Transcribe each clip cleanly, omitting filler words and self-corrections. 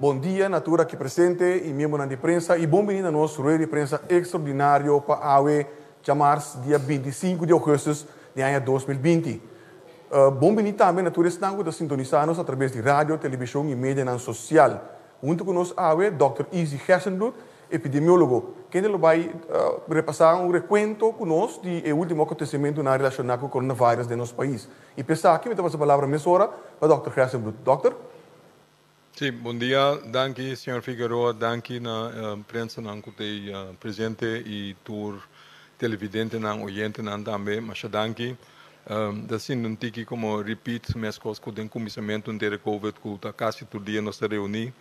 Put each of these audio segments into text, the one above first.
Bon dia na tur aki presente y miembronan di prensa y bon bini na nos rueda di prensa extraordinario pa awe djamars dia 25 di augustus di aña 2020. Bon bini tambe na tur esnan cu ta sintonisa nos a traves di radio, television y medianan social. Hunto cu nos awe Dòkter Izzy Gerstenbluth, epidemiólogo, kende lo bai repasá un rekuento ku nos di e último akontesimentunan relashoná ku coronavirus den nos pais. I p'esaki mi ta pasa palabra mesora pa Dòkter Gerstenbluth. Dòkter? Sí, bon dia. Danki, señor Figueroa. Danki na prensanan ku ta presente i tur televidentenan, oyentenan tambe. Masha danki. Ta sinti un tiki komo repeat meskos ku den kuminsamentu entero covid ku ta kasi tur dia nos ta reuní.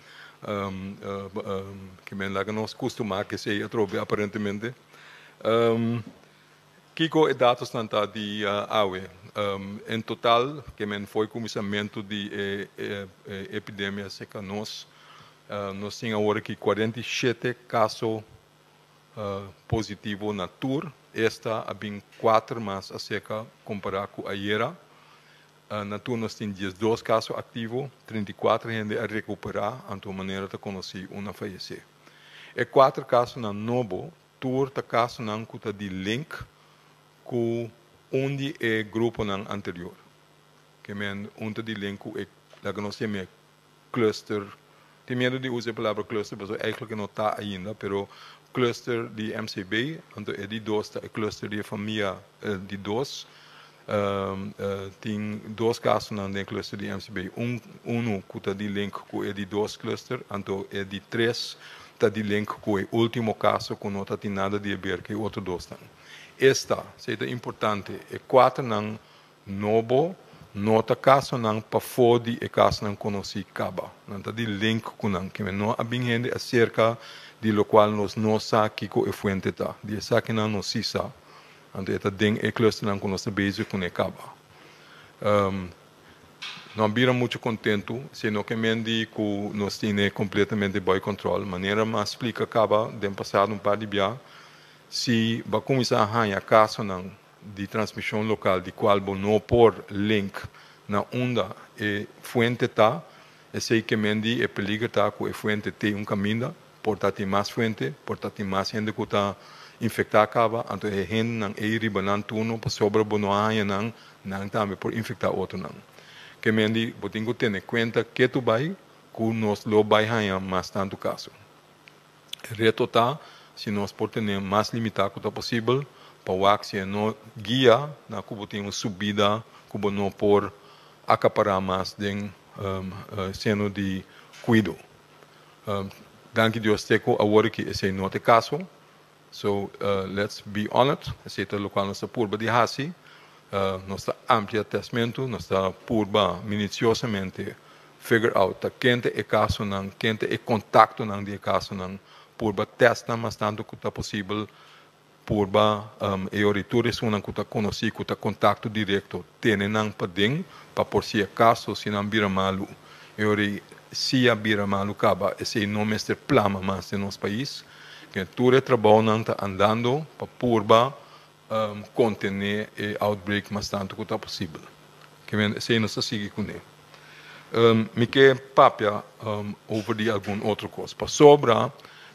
Ke men laga nos kustumá ku esei atrobe aparentemente. Kiko e datosnan ta di awe? En total ke men fo'i kuminsamentu di e epidemia serka nos, nos tin awor aki 47 kaso positivo na tur, esta a bin kuater mas aserka kompará ku ayera. Na tur nos tin 12 kaso aktivo, 34 hende a rekuperá, anto manera ta konosí un a fayesé. E kuater kasonan nobo tur ta kasonan ku ta di link ku un di e gruponan anterior. Ke men un ta di link ku e laga nos yam'é cluster, tin miedu di usa e palabra cluster pasobra eigenlijk e no ta ainda, pero cluster di MCB, anto e di dos ta e cluster di e famia di dos. Tin dos kasonan den e cluster di MCB, un unu ku ta di link ku e di dos cluster, anto e di tres ta di link ku e ultimo kaso ku no ta tin nada di haber ku e otro dosnan. Esta, esei ta importante, e kuaternan nobo no ta kasonan pafó di e kasonan konosí kaba. Nan ta di link ku nan. Kimen no a bin hende aserka di lokual nos no sa kiko e fuente ta. Di esakinan nos sí sa. Anto e ta den e clusternan ku nos ta bezig kuné kaba. No a bira muchu kontentu, si no ke men di ku nos tine kompletamente bòi kòntròl. Manera mi a splika kaba den pasado un par di bia, si bo a kuminsá haña kasonan di transmishon lokal di kual bo no por link na unda e fuente ta, esei ke men di e peliger ta ku e fuente te un kaminda, por ta tin mas fuente, por ta tin mas hende ku ta infektá kaba, anto e hendenan ei riba nan turno pasobra bo no a haña nan, nan tambe por infektá otronan. Ke men di bo tin ku tene kuenta ke tu bai ku nos lo bai haña mas tantu kaso. E reto ta si nos por tene mas limitá ku ta posibel pa wak si e no guia na ku bo tin un subida ku bo no por akapará mas den seno di kuido. Danki Dios te ku awor aki esei no ta e kaso. So let's be on it. Esei ta lokual nos ta purba di hasi. Nos ta amplia testmentu, nos ta purba minisiosamente figure out ta ken ta e kasonan, ken ta e kontaktonan di e kasonan, purba test nan mas tantu ku ta posibel, purba e ora tur esunnan ku ta konosí ku ta kontakto direkto tene nan paden pa por si akaso si nan bira malu e ora si a bira malu kaba esei no mester plama mas den nos pais. Tur e trabounan ta andando pa purba kontené e outbreak mas tantu ku ta posibel. Esei nos ta sigui kuné. Mi ke papia over di algun otro kos. Pasobra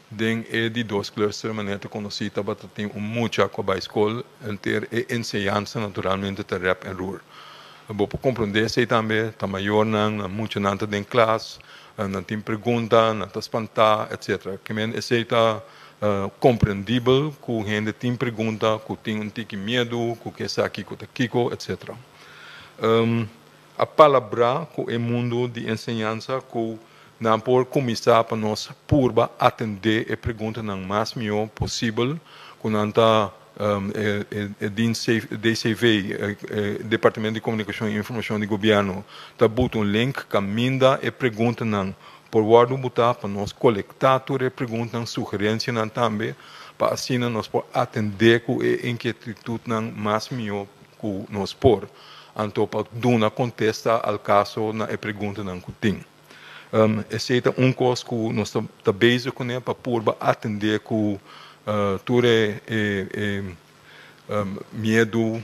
den e di dos cluster manera ta konosí tabata tin un mucha ku a bai skol enter e enseñansa naturalmente ta rep en roer. Bo por komprondé esei tambe, ta mayornan, nan muchanan ta den klas, nan tin pregunta, nan ta spantá, etcetera. Ke men esei ta komprendibel ku hende tin pregunta, ku tin un tiki miedu, ku ke sa kiko ta kiko, etcetera. A palabrá ku e mundu di enseñansa ku nan por kuminsá pa nos purba atendé e preguntanan mas mihó posibel ku nan ta e DCV, e Departamento di Komunikashon i Informashon di Gobièrnu, ta buta un link kaminda e preguntanan por wòrdu butá pa nos kolektá tur e preguntanan, sugerensianan tambe, pa asina nos por atendé ku e inkietitutnan mas mihó ku nos por, anto pa duna kontesta al kaso na e preguntanan ku tin. Esei ta un kos ku nos ta bezig kuné pa purba atendé ku tur e miedu,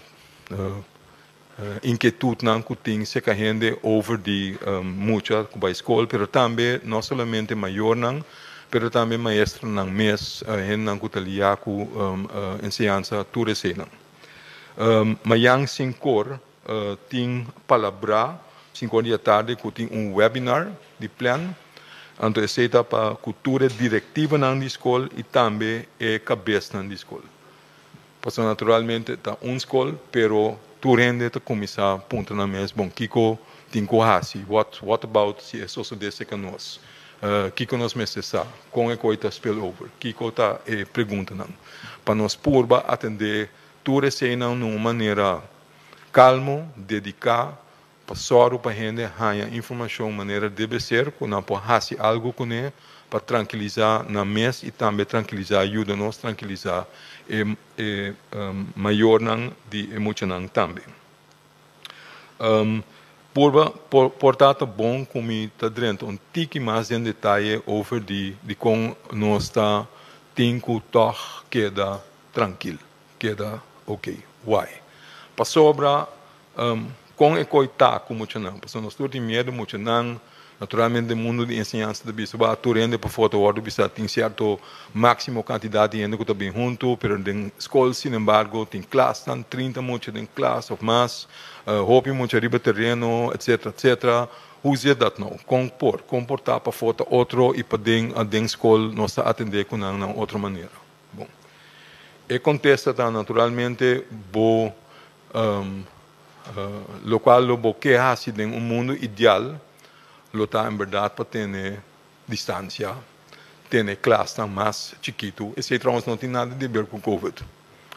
Inkietutnan ku tin serka hende over di mucha ku bai skol, pero tambe no solamente mayornan, pero tambe maestronan mes, hendenan ku ta liá ku enseñansa, tur eseinan. Mayan sinkor tin palabrá, sinkor di atardi ku tin un webinar di plan, anto esei ta pa ku tur e direktivanan di skol i tambe e kabesnan di skol. Pasobra naturalmente ta un skol, pero tur hende ta kuminsá puntra nan mes, bon, kiko tin ku hasi? What what about si e sosodé serka nos? Kiko nos mester sa? Kon e koi ta spill over? Kiko ta e preguntanan? Pa nos purba atendé tur eseinan na un manera kalmo, dediká, Pa sòru pa hende haña informashon manera debe ser ku nan por hasi algu kuné pa trankilisá nan mes i tambe trankilisá yuda nos trankilisá e e mayornan di e muchanan tambe. Purba por por ta ta bon ku mi ta drenta un tiki mas den detaye over di dikon nos ta tin ku tòg keda trankil, keda ok. Why? Pasobra Kon e koi ta ku muchanan? Pasobra nos tur tin miedu muchanan. Naturalmente den mundu di enseñansa ta bisa bo tur hende pafó ta wòrdu bisa tin sierto máksimo kantidat di hende ku ta bin huntu, pero den skol sinembargo tin klasnan, 30 mucha den klas òf mas, hopi mucha riba tereno, etsetera, etsetera. Hoe zit dat nou? Kon por? Kon por ta pafó ta otro i paden den skol nos ta atendé ku nan na un otro manera? Bon. E kontesta ta naturalmente bo Lokual lo bo ke hasi den un mundu ideal lo ta en bèrdat pa tene distansia, tene klasnan mas chikitu. Esei trouwens no tin nada di ber ku covid.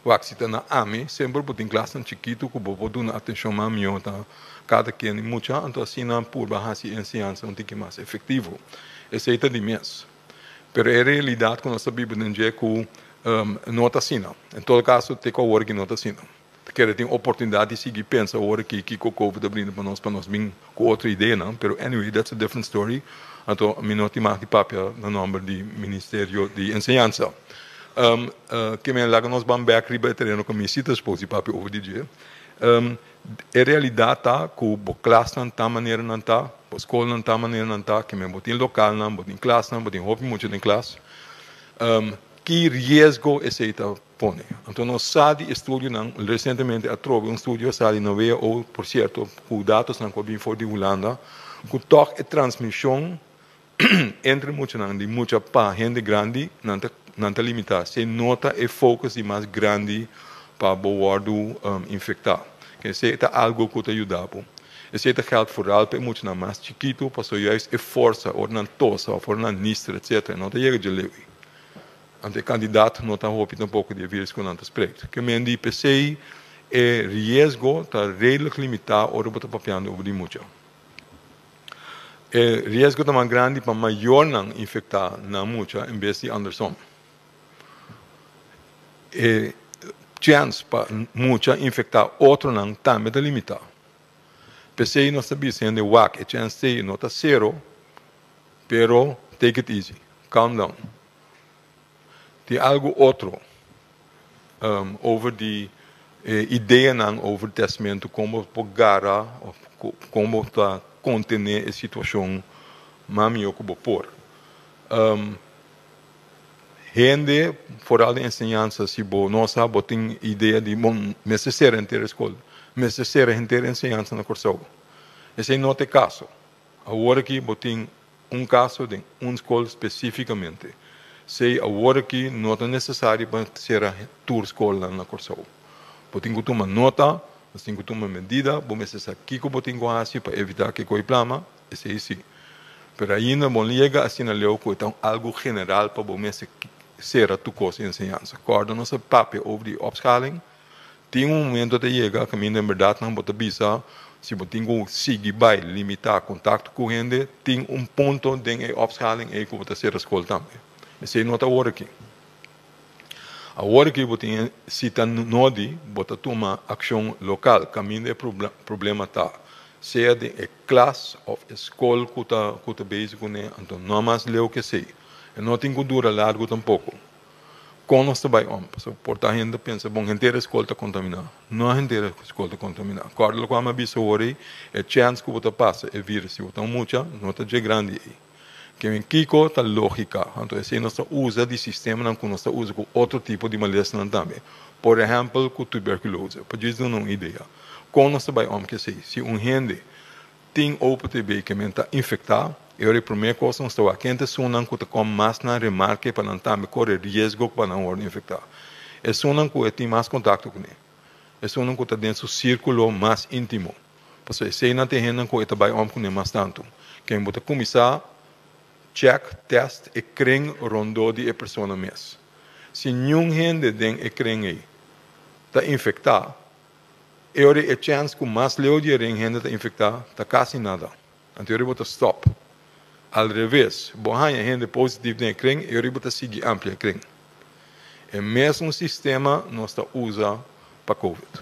Wak, si ta na ami, semper bo tin klasnan chikitu ku bo por duna atenshon mas mihó ta kada ken di mucha, anto asina purba hasi e enseñansa un tiki mas efektivo. Esei ta di mes. Pero e realidat ku nos ta biba den dje ku no ta asina. En todo kaso te ku awor aki no ta asina. Ta kere tin oportunidat di sigui pensa awor aki kiko covid a brinda pa nos pa nos bin ku otro ideanan. Pero anyway that's a different story. Anto mi no tin mag di papia na nomber di Ministerio di Enseñansa. Ke men laga nos ban bek riba e tereno ku mi si ta supos di papia over di dje. E realidat ta ku bo klasnan ta manera nan ta, bo skolnan ta manera nan ta, ke men bo tin lokalnan, bo tin klasnan, bo tin hopi mucha den klas. Ki riesgo esei ta pone? Anto nos sa di estudionan, resientemente atrobe un studio a sali na WHO, por sierto, ku datosnan ku a bin for di Hulanda, ku tòg e transmishon entre muchanan di mucha pa hende grandi nan ta nan ta limitá. Si no ta e focus di mas grandi pa bo wòrdu infektá. Esei ta algu ku ta yuda bo. Esei ta gèld foral pa e muchanan mas chikitu pasobra juist e forsa ora nan tosa òf ora nan nister etcetera no ta yega dje leu ei. Anto e kantidat no ta hopi tampoko di e virus ku nan ta spreekt. Ke men di p'esei e riesgo ta redelijk limitá ora bo ta papiando over di mucha. E riesgo ta mas grandi pa mayornan infektá nan mucha en bes di andersom. E chèns pa mucha infektá otronan tambe ta limitá. P'esei nos ta bisa hende wak e chèns t'ei no ta sero, pero take it easy, calm down. Tin algu otro over di e ideanan over testamentu kon bo por gara of kon bo ta kontené e situashon mas mihó ku bo por. Hende foral den enseñansa si bo no sa bo tin idea di bon mester sera henter e skol, mester sera henter enseñansa na Kòrsou. Esei no ta e kaso. Awor aki bo tin un kaso den un skol spesífikamente. Sei awor aki no ta nesesario pa sera tur skolnan na Kòrsou. Bo tin ku tuma nota, bo tin ku tuma medida, bo mester sa kiko bo tin ku hasi pa evitá ke koi plama, esei si. Pero ainda bo no yega asina leu ku e ta algu general pa bo mester sera tur kos di enseñansa. Kòrda nos a papia over di opschaling. Tin un momento ta yega kaminda en bèrdat nan bo ta bisa si bo tin ku sigui bai limitá kontakto ku hende, tin un punto den e opschaling ei ku bo ta sera skol tambe. Esei no ta awor aki. Awor aki bo tin si ta nodi bo ta tuma akshon lokal kaminda e problema ta, sea den e klas òf e skol ku ta ku ta bezig kuné, anto no mas leu ku esei. E no tin ku dura largu tampoko. Kon nos ta bai om? Pasobra por ta hende pensa, bon, henter e skol ta kontaminá. No henter e skol ta kontaminá. Kòrda lokual mi a bisa awor ei, e chèns ku bo ta pasa e vírus si bo ta un mucha no ta dje grandi ei. Ke kiko ta lógika? Anto esei nos ta usa di sistemanan ku nos ta usa ku otro tipo di malesanan tambe. Por ehèmpel ku tuberkulose. Pa djis duna un idea. Kon nos ta bai om ku esei? Si un hende tin OPTB ke men ta infektá, e ora e promé kos nos ta wak ken ta esunnan ku ta kom mas na remarke pa nan tambe kore riesgo pa nan wòrdu infektá. Esunnan ku e tin mas kontakto kuné. Esunnan ku ta den su sírkulo mas íntimo. Pasobra eseinan ta e hendenan ku e ta bai om kuné mas tantu. Ken bo ta kuminsá chèk, tèst, e kren rondó di e persona mes. Si niun hende den e kren ei ta infektá, E ora e chèns ku mas leu di e ring hende ta infektá ta kasi nada. Anto e ora bo ta stòp. Al reves, bo haña hende positif den e kring, e ora bo ta sigui amplia e kring. E mesun sistema nos ta usa pa covid.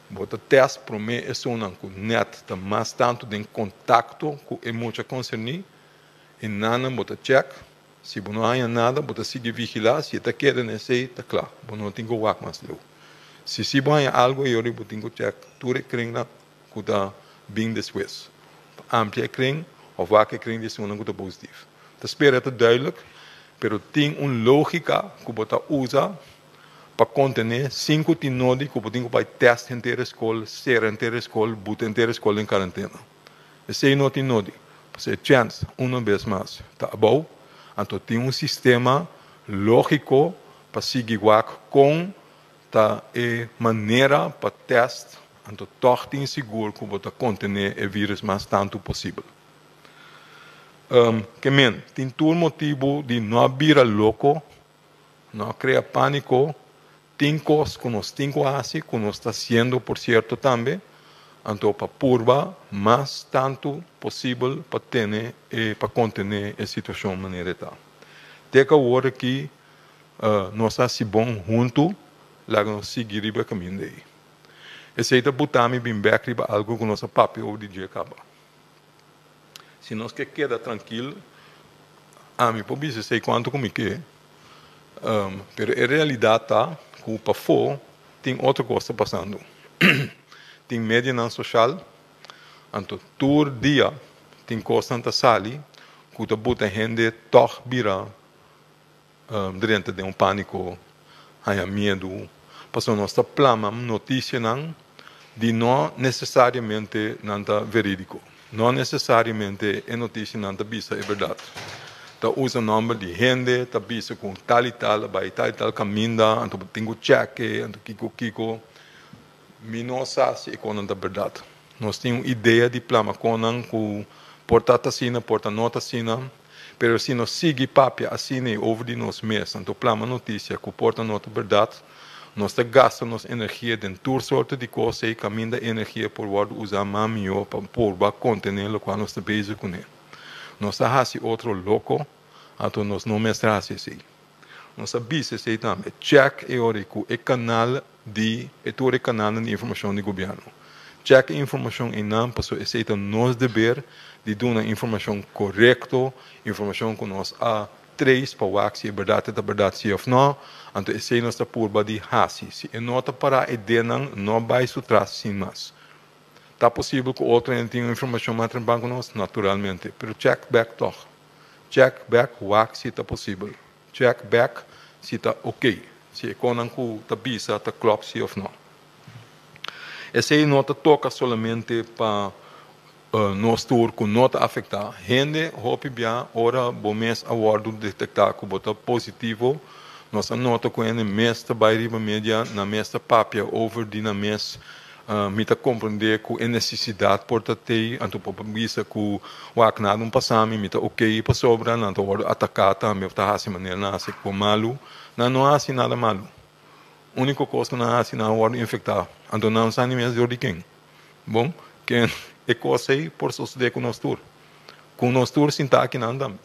Bo ta tèst promé esunnan ku nèt ta mas tantu den kontakto ku e mucha konserní i nannan bo ta chèk. Si bo no haña nada, bo ta sigui vigilá. Si e ta keda na esei, ta kla. Bo no tin ku wak mas leu. Si si bo haña algu e yori bo tin ku chèk tur e krennan ku ta bin despues. Pa amplia e kren òf wak e kren di esunnan ku ta positif. Ta spera ta duidelijk, pero tin un lógika ku bo ta usa pa kontené sin ku tin nodi ku bo tin ku bai tèst henter e skol, sera henter e skol, buta henter e skol den karantena. Esei no tin nodi. Pasobra e chèns, uno bes mas, ta abou. Anto tin un sistema lógiko pa sigui wak kon ta e manera pa tèst, anto tòg tin sigur ku bo ta kontené e vírùs mas tantu posibel. Ke men, tin tur motibu di no a bira loko, no a krea pániko, tin kos ku nos tin ku hasi, ku nos ta hasiendo por sierto tambe, anto pa purba mas tantu posibel pa tene e pa kontené e situashon manera e ta. Te ku awor aki nos a hasi bon huntu, laga nos sigui riba e kaminda ei. Esei ta buta mi bin bèk riba algu ku nos a papia over di dje kaba. Si nos ke keda trankil, ami por bisa esei kuantu ku mi ke, pero e realidat ta ku pafó tin otro kos ta pasando. Tin medianan soshal, anto tur dia tin kosnan ta sali ku ta buta hende tòg bira drenta den un pániko, haña miedu, pasobra nos ta plama notisianan di no nesesariamente nan ta verídiko, no nesesariamente e notisianan ta bisa e bèrdat. Ta usa nòmber di hende, ta bisa ku tal i tal a bai tal i tal kaminda, anto bo tin ku chèk'e, anto kiko kiko. Mi no sa si e konan ta bèrdat. Nos tin un idea di plama konan ku por ta ta asina, por ta no ta asina. Pero si nos sigui papia asina i over di nos mes, anto plama notisia ku por ta no ta bèrdat, nos ta gasta nos energia den tur sorto di kos ei kaminda energia por wòrdu usá mas mihó pa purba kontené lokual nos ta bezig kuné. Nos ta hasi otro loko, anto nos no mester hasi esei. Nos a bisa esei tambe. Chèk e ora ei ku e kanal di e tur e kanalnan di informashon di gobièrnu. Chèk e informashon einan pasobra esei ta nos deber di duna informashon korekto, informashon ku nos a trace pa wak si e bèrdat e ta bèrdat si òf nò. Anto esei nos ta purba di hasi. Si e no ta pará e denan no bai su tras sin mas. Ta posibel ku otro hende tin un informashon mas trempan ku nos? Naturalmente. Pero chèk bèk tòg. Chèk bèk wak si ta posibel. Check back si ta ok, si e konan ku ta bisa ta klòp si òf nò. Esei no ta toka solamente pa nos tur ku no ta afektá. Hende hopi bia ora bo mes a wòrdu detektá ku bo ta positivo, nos a nota ku hende mes ta bai riba media, nan mes ta papia over di nan mes. Mi ta komprendé ku e nesesidat por ta tei, anto por bisa ku wak nada un pasa mi, mi ta okey pasobra nan ta wòrdu ataká tambe òf ta hasi manera nan hasi ku malu. Nan no a hasi nada malu. Úniko kos ku nan a hasi nan a wòrdu infektá. Anto nan sa ni mes dor di ken. Bon, ken e kos ei por sosodé ku nos tur. Ku nos tur sintá akinan tambe.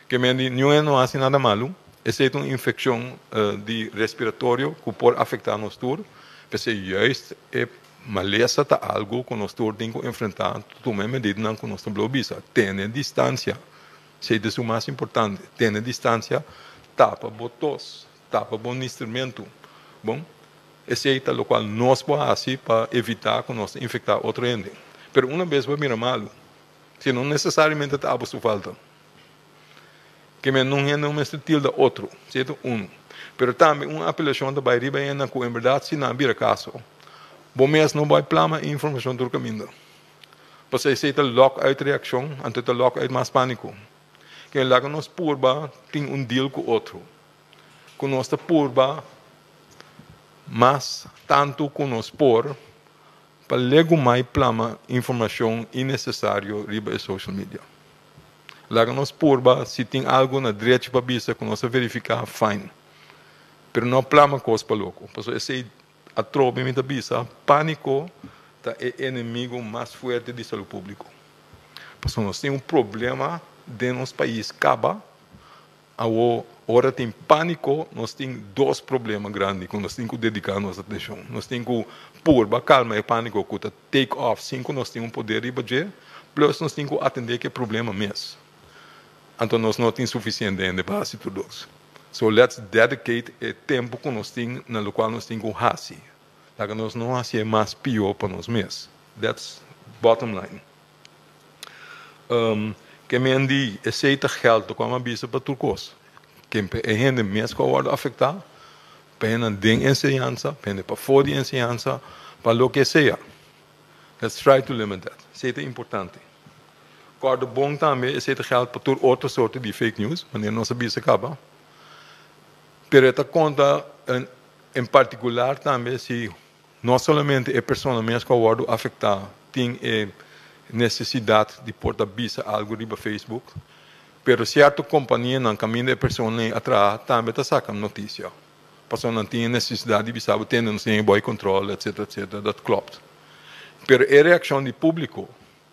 Ke men di niun hende no hasi nada malu, esei ta un infekshon di respiratorio ku por afektá nos tur. P'esei juist e malesa ta algu ku nos tur tin ku enfrentá, tuma e medidanan ku nos ta blo bisa. Tene distansia, esei ta esun mas importante, tene distansia, tapa bo tos. Tapa bo nistermentu. Bon, esei ta lokual nos por hasi pa evitá ku nos ta infektá otro hende. Pero una bes bo a bira malu, si no nesesariamente ta abo su falta. Ke men un hende no mester tilda otro, sierto? Unu. Pero tambe un apelashon ta bai riba hende ku en bèrdat si nan a bira kaso, bo mes no bai plama e informashon tur kaminda. Pasobra esei ta lòk uit reakshon, anto ta lòk uit mas pániko. Ke laga nos purba tin un deal ku otro. Ku nos ta purba mas tantu ku nos por pa legumai plama informashon innesesario riba e social media. Laga nos purba si tin algu na drechi pa bisa ku nos a verifiká, fine. Pero no plama kos pa loko, pasobra esei atrobe mi ta bisa, pániko ta e enemigu mas fuerte di salú públiko. Pasobra nos tin un problema den nos pais kaba. Awor, ora tin pániko, nos tin dos problema grandi ku nos tin ku dediká nos atenshon. Nos tin ku purba kalma e pániko ku ta take off sin ku nos tin un poder riba dje, plus nos tin ku atendé ku e problema mes. Anto nos no tin sufisiente hende pa hasi tur dos. So let's dedicate e tempu ku nos tin na lokual nos tin ku hasi. Laga nos no hasié mas pió pa nos mes. That's bottom line. Ke men di esei ta geld lokual mi a bisa pa tur kos. Ken pa e hende mes ku a wòrdu afektá, pa hendenan den enseñansa, pa hende pafó di enseñansa, pa loke sea. Let's try to limit that. Esei ta importante. Kòrda bon tambe esei ta geld pa tur otro sorte di fake news, manera nos a bisa kaba. Pero e ta konta en partikular tambe si No solamente e persona mes ku a wòrdu afektá tin e nesesidat di por ta bisa algu riba Facebook, pero sierto kompanianan kaminda e persona ei a traha tambe ta saka notisia, pasobra nan tin e nesesidat di bisa bo tende nos tin e bòi kòntròl etsetera etsetera, dat klòpt. Pero e reakshon di públiko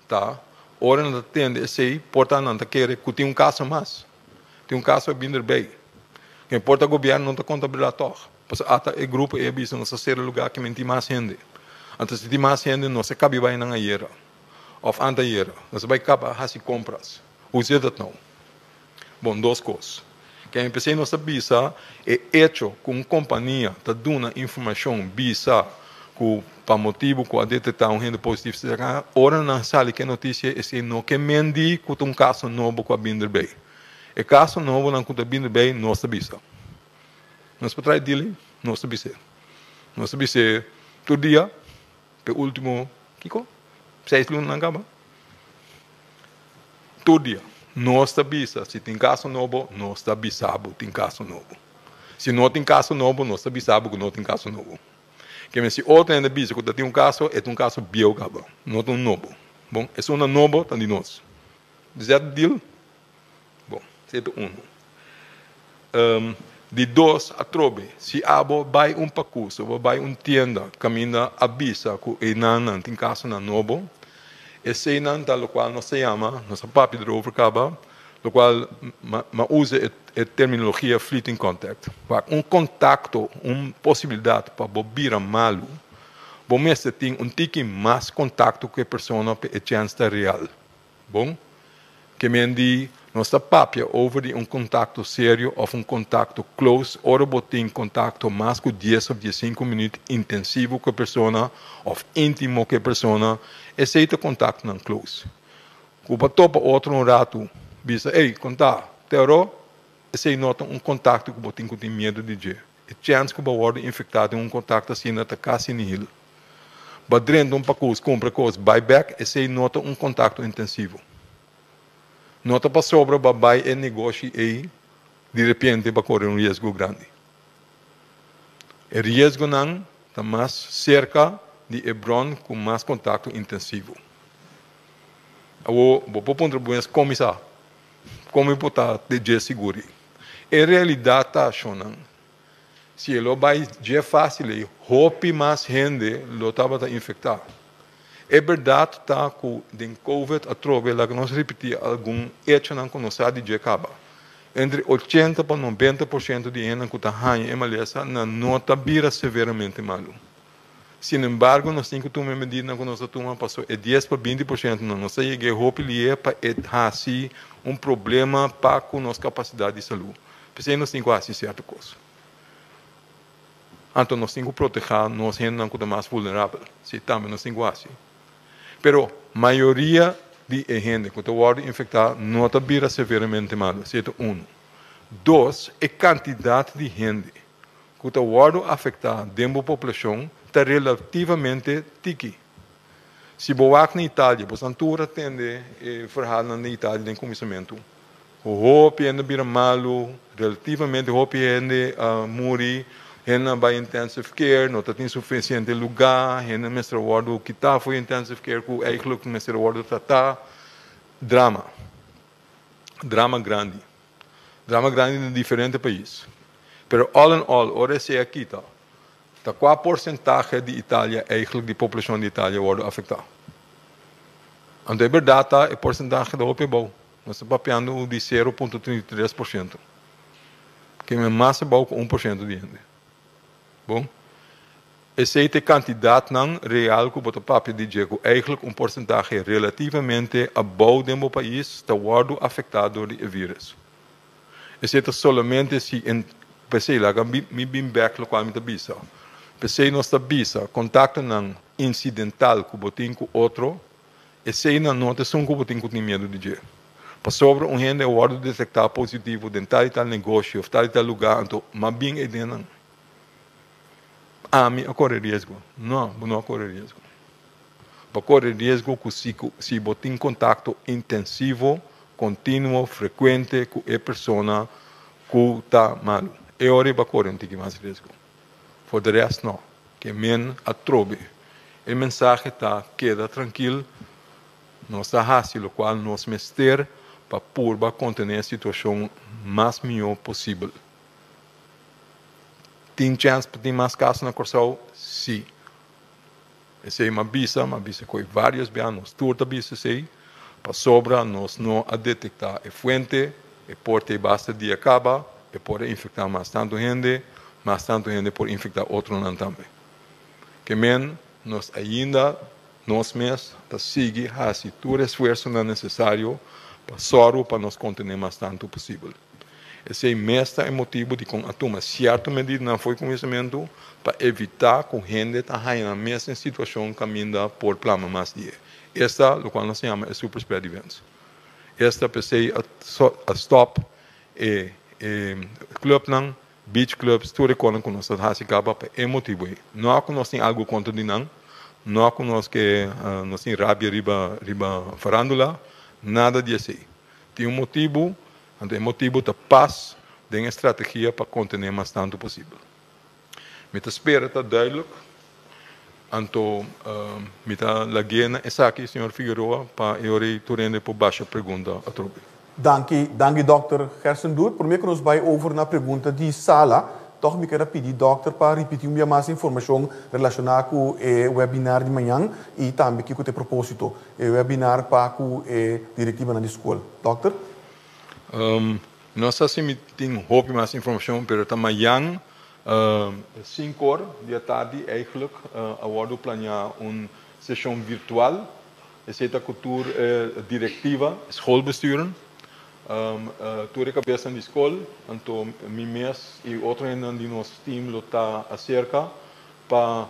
ta ora nan ta tende esei por ta nan ta kere ku tin un kaso mas, tin un kaso a bin derbei. Ke por ta gobièrnu no ta konta bèrdat tòg. Pasobra ata e grupo ei a bisa nos a sera lugá ke men tin mas hende. Anto si tin mas hende nos a kabi bai nan ayera òf antayera. Nos a bai kaba hasi kompras. Hoe zit dat nou? Bon, dos kos. Ke mi p'esei nos ta bisa e echo ku un kompania ta duna informashon bisa ku pa motibu ku a detektá un hende positivo sera ora nan sali ku e notisia esei no ke men di ku ta un kaso nobo ku a bin derbei. E kaso nobonan ku ta bin derbei nos ta bisa. Nos por trae dili, nos ta bis'é. Nos ta bis'é tur dia p'e último, kiko? Seis lunanan kaba. Tur dia. Nos ta bisa, si tin kaso nobo, nos ta bisa bo tin kaso nobo. Si no tin kaso nobo, nos ta bisa bo ku no tin kaso nobo. Ke men si otro hende bisa ku ta tin un kaso, e ta un kaso bieu kaba, no ta un nobo. Bon, esunnan nobo ta di nos. Is that the deal? Bon, esei ta unu. Di dos, atrobe, si abo bai un pakus o bo bai un tienda kaminda a bisa ku einannan tin kasonan nobo, eseinan ta lokual nos ta yama, nos a papia derover kaba, lokual m'a usa e terminologia fleeting contact. Wak, un kontakto, un posibilidat pa bo bira malu, bo mester tin un tiki mas kontakto ku e persona pa e chèns ta real. Bon, ke men di nos ta papia over di un kontakto serio òf un kontakto close ora bo tin kontakto mas ku dies òf diesinku minüt intensivo ku e persona òf íntimo ku e persona, esei ta kontaktonan close. Ku bo topa otro un ratu bisa, ey, konta, te oro? Esei no ta un kontakto ku bo tin ku tin miedu di dje. E chèns ku bo wòrdu infektá den un kontakto asina ta kasi nihil. Bo drenta un pakus, kumpra kos, bai bèk, esei no ta un kontakto intensivo. No ta pasobra bo a bai e negoshi ei di repente bo a kore un riesgo grandi. E riesgonan ta mas serka di e bron ku mas kontakto intensivo. Awor bo por puntra bo mes, Kon mi sa? Kon mi por ta di dje sigur ei? E realidat ta, shonnan, Si e lo bai dje fácil ei, hopi mas hende lo tabata infectá. E berdad ta cu den Covid atrobe, laga nos ripití algun echonan cu nos sa di dje caba. Entre 80 pa 90% di hendenan cu ta haña e malesa nan no ta bira severamente malu. Sin embargo, nos tin cu tuma e medidanan cu nos ta tuma paso e 10 pa 20% nan no sa yega e hopi lihe pa e haci un problema pa cu nos capacidad di salú. P'esei nos tin ku hasi sierto kos. Anto nos tin ku protehá nos hendenan ku ta mas vulnerabel. Sí, tambe nos tin ku hasi. Pero mayoria di e hende ku ta wòrdu infektá no ta bira severamente malu. Esei ta unu. Dos, e kantidat di hende ku ta wòrdu afektá den bo poblashon ta relativamente tiki. Si bo wak na Italia, bo san tur a tende e verhaalnan den Italia den kuminsamentu. Hopi hende bira malu, relativamente hopi hende a muri, hendenan bai intensive care, no ta tin sufisiente lugá, hende mester a wòrdu kitá for intensive care ku eigentlik mester a wòrdu tratá. Drama. Drama grandi. Drama grandi den diferente pais. Pero all in all, ora esei a kita, Ta kua porsentahe di Italia eigentlik di poblashon di Italia wòrdu afektá? Anto e bèrdat ta e porsentahe ta hopi abou. Nos ta papiando di 0.33%. Ke mas abou ku 1% di hende. Bon, esei ta e kantidatnan real ku bo ta papia di dje ku eigentlik un porsentahe relativamente abou den bo pais ta wòrdu afektá dor di e vírus. Esei ta solamente si en P'esei laga mi bin bek lokual mi ta bisa. P'esei nos ta bisa kontaktonan insidental ku bo tin ku otro, eseinan no ta esun ku bo tin ku tin miedu di dje. Pasobra un hende a wòrdu detektá positivo den tal i tal negoshi òf tal i tal lugá, anto m'a bin ei den nan. Ami a kore riesgo? No, bo no a kore riesgo. Bo a kore riesgo ku si ku si bo tin kontakto intensivo, kontinuo, frekuente ku e persona ku ta malu. E ora ei bo a kore un tiki mas riesgo. For de rest no. Ke men atrobe. E mensahe ta keda trankil, nos ta hasi lokual nos mester pa purba kontené e situashon mas mihó posibel. Tin chèns pa tin mas kaso na Kòrsou? Sí. Esei m'a bisa, m'a bisa ku e vários bia, nos tur ta bisa esei, pasobra nos no a detektá e fuente, e por ta e basta dia kaba, e por a infektá mas tantu hende, mas tantu hende por infektá otronan tambe. Ke men, nos ainda nos mes ta sigui hasi tur esfuersonan nesesario pa sòru pa nos kontené mas tantu posibel. Esei mes ta e motibu dikon a tuma sierto medidanan for kuminsamentu pa evitá ku hende ta haña nan mes den situashon kaminda por plama mas di e. Esta lokual nos ta yama e super spread events. Esta p'esei a stòp e e klupnan, beach clubs, tur e konan ku nos ta hasi kaba pa e motibu ei. No ku nos tin algu kontra di nan, no ku nos ke nos tin rabia riba riba farándula, nada di esei. Tin un motibu, anto e motibu ta pas den e strategia pa kontené mas tantu posibel. Mi ta spera ta duidelijk, anto mi ta lag'é na esaki, señor Figueroa, pa e ora ei tur hende por basha pregunta atrobe. Danki, danki dòkter Gerson Doet. Promé ku nos bai over na pregunta di sala, tòg mi ker a pidi dòkter pa ripití un bia mas informashon relashoná ku e webinar di mañan i tambe kiko ta e propósito. E webinar pa ku e direktivanan di skol. Dòkter? No sa si mi tin hopi mas informashon, pero ta mayan sinkor di atardi eigenlijk a wòrdu planeá un seshon virtual. Esei ta ku tur e direktiva, schoolbesturen, tur e kabesnan di skol, anto mi mes i otro hendenan di nos team lo ta aserka pa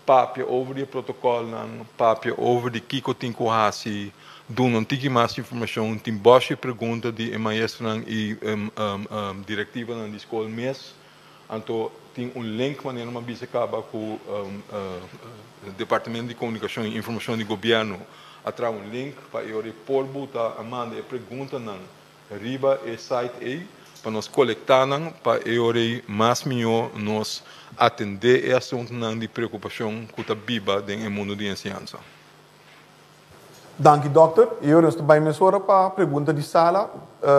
Papia over di e protocolnan, papia over di kico tin cu haci, duna un tiki mas informacion, tin boshi pregunta di e maestronan y directivanan di scol mes, anto tin un link manera mi a bisa caba cu Departamento di Comunicacion y Informacion di Gobierno a traha un link pa e ora e por buta a manda e preguntanan Riba e site ei pa nos kolektá nan pa e ora ei mas mihó nos atendé e asuntunan di preokupashon ku ta biba den e mundu di enseñansa. Danki dòkter. E ora nos ta bai mesora pa pregunta di sala.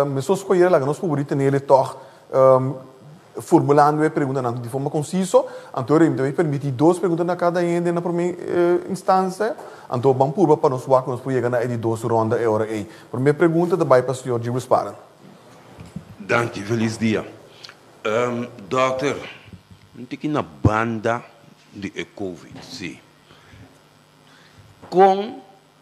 Mesun skoyer laga nos pubri tenele tòg formulando e preguntanan di forma konsiso. Anto ora mi ta bai permití dos pregunta na kada hende na promé instansia. Anto ban purba pa nos wak ku nos por yega na e di dos ronda e ora ei. Promé pregunta ta bai pa señor Gilbert Sparen. Danki, felis dia. Dòkter, mi ta ki na banda di e covid, si. Kon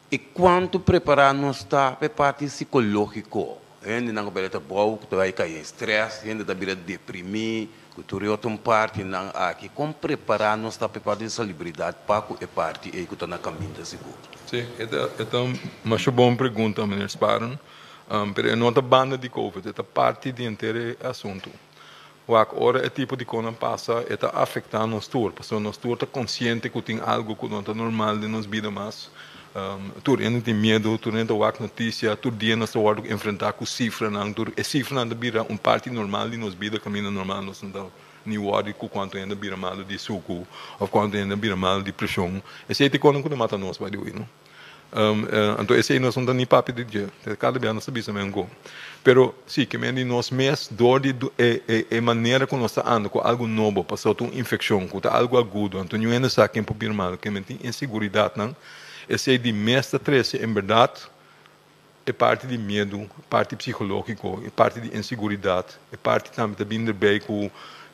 i kuantu prepará nos ta pa e parti sikológiko? Hendenan ku pèrdè trabou, ku ta bai kai den strès, hende ta bira deprimí, ku tur e otro partinan aki. Kon prepará nos ta pa e parti di salubridat pa ku e parti ei ku ta na kaminda sigur? Sí, e ta e ta un masha bon pregunta, meneer Sparen. Pero e no ta banda di covid, e ta parti di henter e asuntu. Wak, ora e tipo di konan pasa, e ta afektá nos tur, pasobra nos tur ta konsiente ku tin algu ku no ta normal den nos bida mas. Tur hende tin miedu, tur hende ta wak notisia, tur dia nos ta wòrdu enfrentá ku sifranan, tur e sifranan ta bira un parti normal di nos bida kaminda normal nos no ta ni wòri ku kuantu hende a bira malu di suku òf kuantu hende a bira malu di preshon. Esei ta e konan ku ta mata nos, by the way, no. Anto esei nos no ta ni papia di dje, kada bia nos ta bisa men go. Pero si, ke men di nos mes dor di e e manera ku nos ta anda ku algu nobo, pasobra ta un infekshon ku ta algu agudo, anto niun hende sa ken por bira malu, ke men tin inseguridatnan, esei di mes ta trese en bèrdat e parti di miedu, e parti psikológiko, e parti di inseguridat, e parti tambe ta bin derbei ku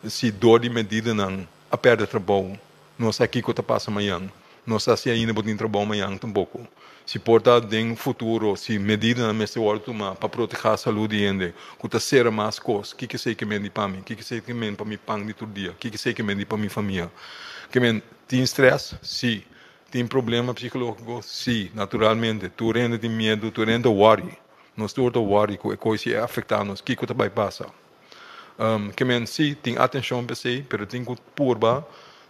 si dor di medidanan a pèrdè trabou, no sa kiko ta pasa mañan. No sa si ainda bo tin trabou mañan tampoko. Si por ta den futuro, si medidanan mester wòrdu tumá pa protehá salú di hende ku ta sera mas kos, kiko esei ke men di pa mi? Kiko esei ke men pa mi pan di tur dia? Kiko esei ke men di pa mi famia? Ke men tin strès? Sí. Tin problema psikológiko? Sí, naturalmente. Tur hende tin miedu, tur hende ta wòri. Nos tur ta wòri ku e kos si e afektá nos, kiko ta bai pasa? Ke men sí tin atenshon pa esei, pero tin ku purba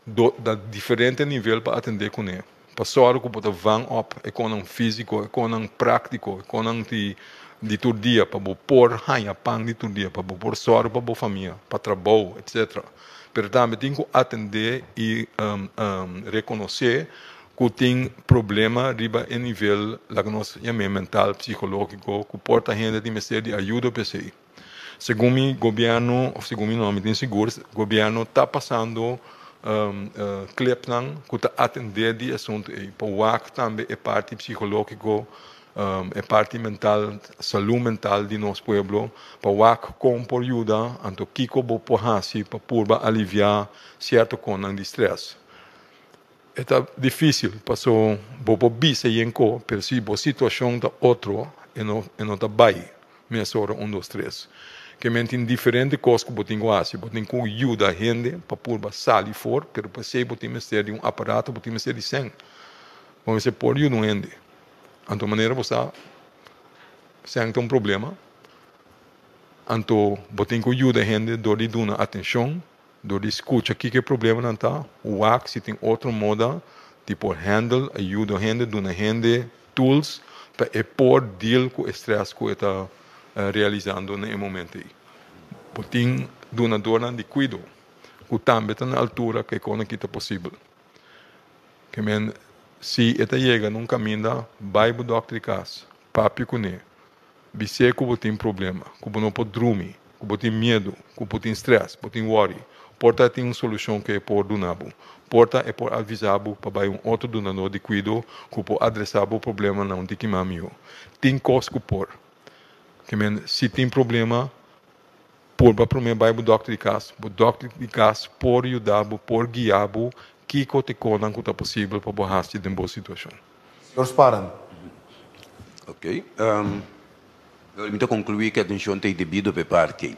do na diferente nivel pa atendé kuné. Pa sòru ku bo ta van òp e konan físiko, e konan práktiko, e konan di di tur dia pa bo por haña pan di tur dia, pa bo por sòru pa bo famia, pa trabou, etcetera. Pero tambe tin ku atendé i rekonosé ku tin problema riba e nivel, laga nos yam'é mental, psikológiko, ku por ta hende tin mester di ayuda pa esei. Segun mi gobierno, of segun mi no, mi tin sigur, gobierno ta pasando clipnan cu ta atende di asunto ey pa wak tambe e parti psicologico, e parti mental, salud mental di nos pueblo, pa wak con por yuda, anto kico bo por haci pa purba alivia cierto connan di stress. E ta dificil paso bo por bisa yen co, pero si bo situacion ta otro e no e no ta bay mesora un dos tres. Ke men tin diferente cos cu bo tin cu haci, bo tin cu yuda hende pa purba sali for, pero pa esey bo tin mester di un aparato, bo tin mester di cen. Bo mester por yuda un hende. Anto manera bo sa cen ta un problema, anto bo tin cu yuda hende dor di duna atencion. Dor di skucha kiko e problemanan ta, wak si tin otro moda di por handle, a yuda hende, duna hende tools pa e por deal ku e stress ku e ta realisando na e momento ei. Bo tin dunadornan di kuido ku tambe ta na altura ku e kos aki ta posibel. Ke men si e ta yega na un kaminda, bai bo dòkter di kas, papia kuné, Bis'é ku bo tin problema, ku bo no por drumi, ku bo tin miedu, ku bo tin strès, bo tin wòri. Por ta tin un solushon ku e por duna bo. Por ta e por avisá bo pa bai un otro dunadó di kuido ku por adresá bo problema na un tiki mas mihó. Tin kos ku por. Ke men, si tin problema, purba promé bai bo dòkter di kas. Bo dòkter di kas por yuda bo, por guia bo kiko ta e konan ku ta posibel pa bo hasi den bo situashon. Señor Sparen. Ok. Mi ta conclui cu atencion ta e debido pa e parti ey.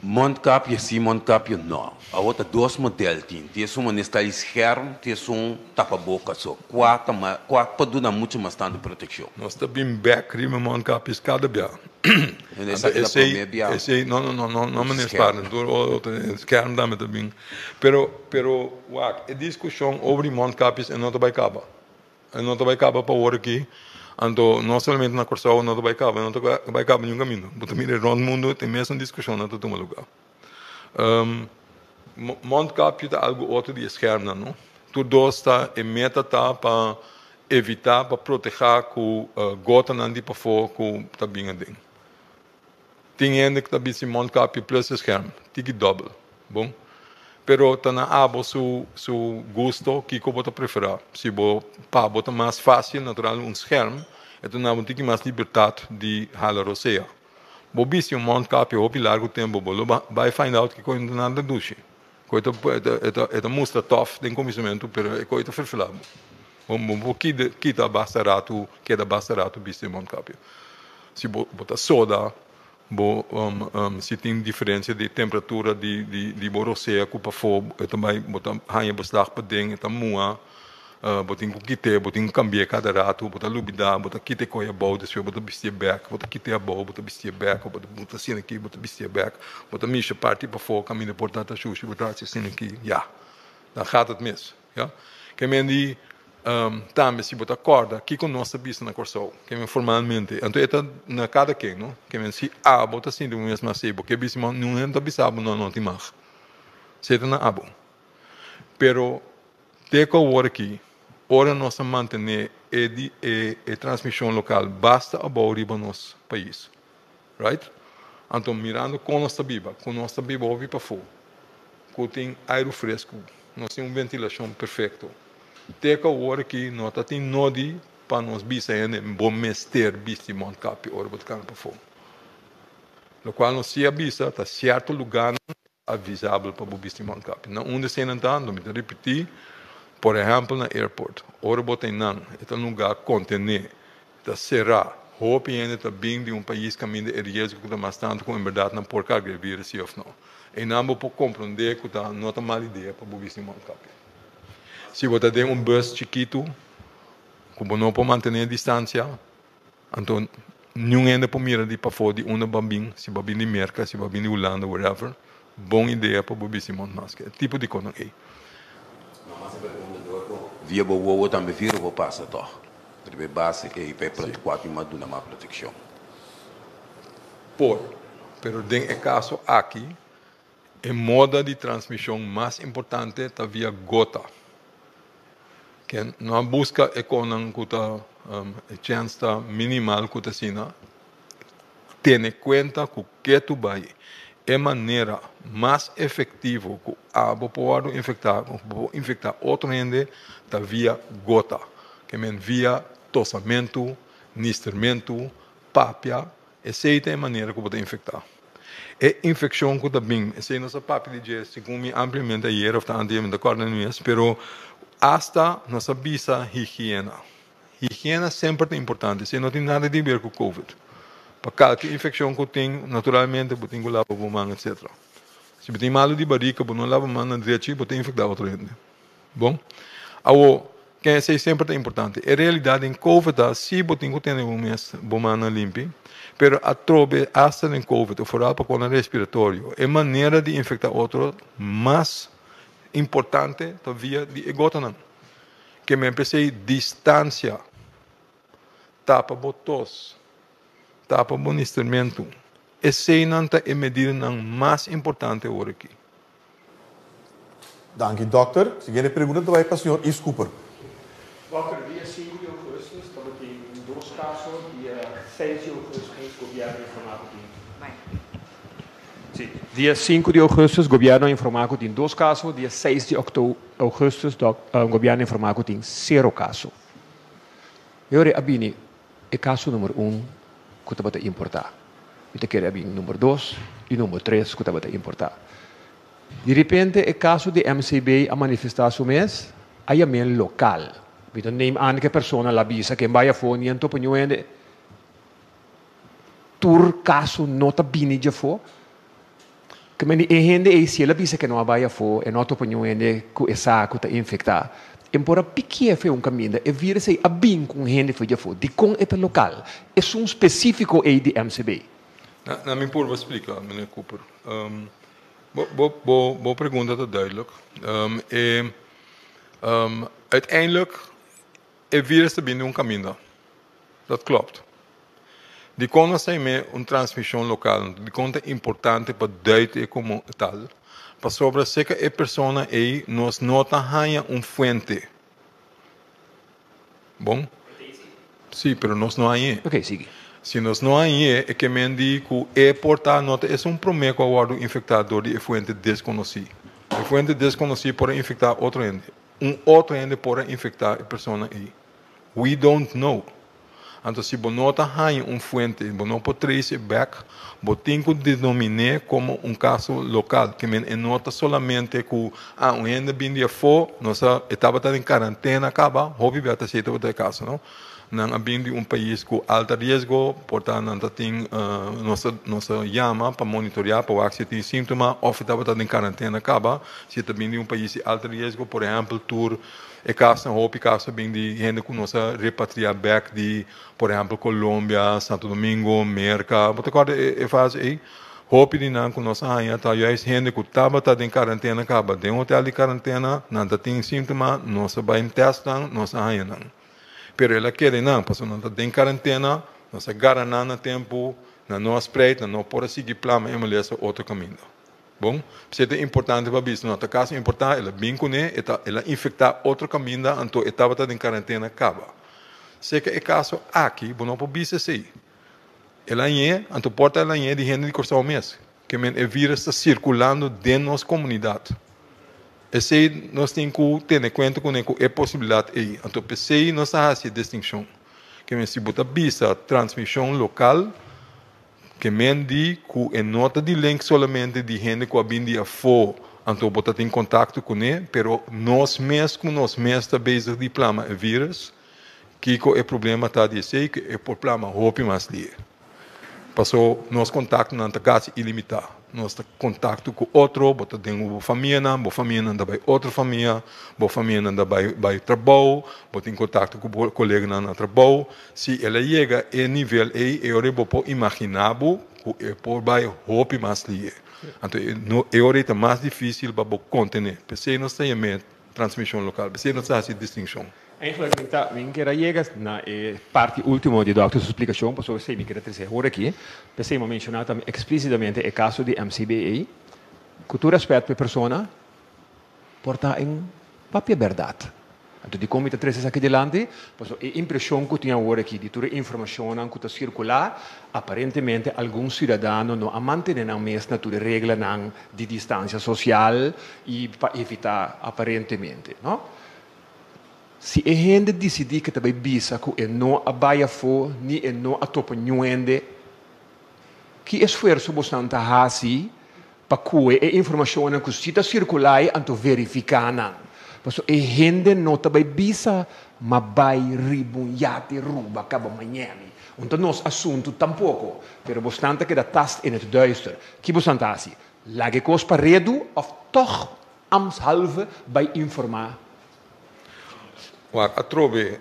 Mondkapje si, mondkapje no. Awor ta dos model tin. Tin esun manera sta e scherm, tin esun tapaboca so. Cua ta mas, cua por duna mucho mas tanto proteccion? Nos ta bin bek riba mondkapjes cada bia. Anto esaki ta prome bia. Esey, no, no, no, no, no meneer Sparen. Tur otro scherm tambe ta bin. Pero, pero, wak, e discusion over di mondkapjes e no ta bay caba. E no ta bai kaba pa ora aki, anto no solamente na Kòrsou no ta bai kaba, e no ta bai kaba niun kaminda. Bo ta mira rònt mundu e mesun diskushonnan ta tuma lugá. Mondkapje ta algu otro di e skèrmnan, no? Tur dos ta, e meta ta pa evitá, pa protehá ku gotanan di pafó ku ta bin aden. Tin hende ku ta bisti mondkapje plus e skèrm, tiki dòbel, bon. Pero ta na abo su su gusto kiko bo ta preferá. Si bo pa bo ta mas fásil natural un skèrm, e ta duna bo un tiki mas libertat di hala rosea. Bo bisti un mondkapje hopi largu tempu bo lo bai find out kiko no ta nada dushi. Ku e ta e ta e ta mustra tòf den kuminsamentu pero e koi ta ferfelá bo. Bo bo por kita basta ratu keda basta ratu bisti e mondkapje. Si bo bo ta soda, bo si tin diferencia di temperatura di di di bo rosea cu pafó, e ta bai bo ta haña beslag paden, e ta muha, bo tin cu kit'é, bo tin cu cambi'é cada rato, bo ta lubida, bo ta kita e coy abou, despues bo ta bisti'é bek, bo ta kit'é abou, bo ta bisti'é bek, bo ta muta asina aki, bo ta bisti'é bek, bo ta misha parti pafó caminda por ta ta shushi, bo ta haci asina aki, ya, dan gaat het mis. Ya. Ke men di, Tambe si bo ta kòrda kiko nos ta bisa na Kòrsou, ke men formalmente, anto e ta na kada ken, no? Ke men si abo ta sinti bo mes mas sei, bo ke bisa ma niun hende ta bisa bo no, no tin mag. Esei ta na abo. Pero te ku awor aki, ora nos ta mantené e di e e transmishon lokal basta abou riba nos pais. Right? Anto mirando kon nos ta biba, ku nos ta biba hopi pafó, ku tin airu fresku, nos tin un ventilashon perfekto. Te ku awor aki no ta tin nodi pa nos bisa hende bo mester bisti mondkapje ora bo ta kana pafó. Lokual nos si a bisa ta sierto lugánan advisabel pa bo bisti mondkapje. Na unda eseinan ta? Anto mi ta ripití, por ehèmpel na airport, ora bo ta einan e ta un lugá kontené, ta será, hopi hende ta bin di un pais kaminda e riesgo ku ta mas tantu ku en bèrdat nan por karga e vírus si òf no. Einan bo por komprondé ku ta no ta mal idea pa bo bisti mondkapje. Si bo ta den un bùs chikitu ku bo no por mantené distansia, Anto niun hende por mira di pafó di unda bo a bin, si bo a bin di Merka, si bo a bin di Hulanda, wherever, bon idea pa bo bisti mondmasker, e tipo di konan ei. Mama semper a unda dor ku via bo wowo tambe viro por pasa tòg. Riba e base ei pa e kuater i mas duna mas protekshon. Por, pero den e kaso aki e moda di transmishon mas importante ta via gota. Ken no a buska e konan ku ta e chèns ta minimal ku ta asina, tene kuenta ku ketu bai e manera mas efektivo ku abo por wòrdu infektá ku bo por infektá otro hende ta via gota. Ke men via tosamentu, nistermentu, papia, esei ta e manera ku bo ta infektá. E infekshon ku ta bin, esei nos a papia di dje segun mi ampliamente ayer òf ta antier, mi no ta kòrda ni mes, pero asta nos a bisa higiena. Higiena semper ta importante, esei no tin nada di ber ku covid. Pa kalke infekshon ku tin, naturalmente bo tin ku laba bo man etsetera. Si bo tin malu di barika, bo no laba man na drechi, bo ta infektá otro hende. Bon. Awo, ken esei semper ta importante. E realidat den covid ta, si bo tin ku tene bo mes bo mannan limpi, pero atrobe asta den covid, o foral pa kona respiratorio, e manera di infekta otro mas importante ta via di e gotanan. Ke men p'esei distansia, tapa bo tos, tapa bo nistermentu, eseinan ta e medidanan mas importante awor aki. Danki dòkter. Siguiente pregunta ta bai pa señor Yves Cooper. Dòkter, dia sinku di ougùstus tabatin dos kaso, dia seis di ougùstus gobièrnu a informá ku tin Sí, dia sinku di ougùstus gobièrnu a informá ku tin dos kaso, dia seis di ougùstus gobièrnu a informá ku tin sero kaso. E ora a bini e kaso number un ku tabata importá. Mi ta kere a bin number dos i number tres ku tabata importá. Di repente e kaso di MCB a manifestá su mes, a yam'é lokal. Mi ta neem aan ku e persona la bisa ken bai afó ni anto pa niun hende. Tur kaso no ta bini djafó. Ke mende e hende ei si el a bisa ke no a bai afó, e no a topa niun hende ku e sa ku ta infektá. E por a pikié fe un kaminda, e vírus ei a bin ku un hende for di afó. Dikon e ta lokal? Esun spesífiko ei di MCB. Na mi purba splika, meneer Cooper. Bo, bo, bo, bo pregunta ta duidelijk. E, uiteindelijk, e vírus ta bin di un kaminda. Dat klopt. Dikon nos ta him'é un transmishon lokal? Dikon ta importante pa duit e komo tal? Pasobra seka e persona ei nos no ta haña un fuente. Bon? Sí, pero nos no hañ'é. Ok, sigui. Si nos no hañ'é, e ke men di ku e por ta no ta esun promé ku a wòrdu infektá dor di e fuente deskonosí. E fuente deskonosí por a infektá otro hende. Un otro hende por a infektá e persona ei. We don't know. Anto si bo no ta haña un fuente, bo no por trace e bek, bo tin ku denomin'é komo un kaso lokal. Ke men e no ta solamente ku, ah, un hende bin di afó, nos a, e tabata den karantena kaba, hopi bia ta así tabata e kaso, no? Nan a bin di un pais ku alta riesgo, por ta nan ta tin, nos ta nos ta yama pa monitoreá pa wak si e tin síntoma òf e tabata den karantena kaba. Si e ta bin di un pais di alta riesgo, por ehèmpel tur e kasnan, hopi kas ta bin di hende ku nos a repatriá bèk di, por ehèmpel, Colombia, Santo Domingo, Merka. Bo ta kòrda e fase ei? Hopi di nan ku nos a haña ta juist hende ku tabata den karantena kaba den hotel di karantena, nan ta tin síntoma, nos a bai tèst nan, nos a haña nan. Pero el a keda einan, pasobra nan ta den karantena, nos a gara nan na tempu, nan no a spreid, nan no por a sigui plama e malesa otro kaminda. Bon, p'esei ta importante pa bisa, no ta kaso importá, el a bin kuné, e ta, el a infektá otro kaminda, anto e tabata den karantena kaba. Seka e kaso aki, bo no por bisa esei. El a ñe, anto por ta el a ñe di hende di Kòrsou mes. Ke men e vírus ta sirkulando den nos komunidat. Esei nos tin ku tene kuenta kuné ku e posibilidat ei. Anto p'esei nos ta hasi e distinshon. Ke men si bo ta bisa transmishon lokal, ke men di ku e no ta di link solamente di hende ku a bin di afó, anto bo ta tin kontakto kuné, pero nos mes ku nos mes ta bezig di plama e vírus. Kiko e problema ta di esei? Ku e por plama hopi mas lihe. Paso nos kontaktonan ta kasi ilimitá. Nos ta kontakto ku otro, bo ta den bo famianan, bo famianan ta bai otro famia, bo famianan ta bai bai trabou, bo tin kontakto ku bo koleganan na trabou. Si el a yega e nivel ei, e ora ei bo por imaginá bo ku e por bai hopi mas lihe. Anto e ora ei ta mas difísil pa bo kontené. P'esei nos ta yam'é transmishon lokal. P'esei nos ta hasi distinshon. Eigenlijk mi ta mi kier a yega na e parti ultimo di dokter su splikashon pasobra esei mi kier a trese awor aki. P'esei mi a menshoná tambe eksplísitamente e kaso di MCBA. Ku tur rèspèt pa e persona, por ta en papia bèrdat. Anto dikon mi ta trese esaki dilanti? Pasobra e impreshon ku tin awor aki di tur e informashonnan ku ta sirkulá, aparentemente algun siudadano no a mantené nan mes na tur e reglanan di distansia sosial i pa evitá aparentemente, no? Si e hende disidí ke ta bai bisa ku e no a bai afó ni e no a topa niun hende, ki esfuerso bosnan ta hasi pa kue e informashonnan ku si ta sirkulá ei anto verifiká nan? Pasobra e hende no ta bai bisa ma bai riba un yate ruba kaba Miami. Un ta nos asuntu tampoko, pero bosnan ta keda tast in het duister. Ki bosnan ta hasi? Laga e kos pa redu òf tòg Ambtshalve bai informá. Wak, atrobe,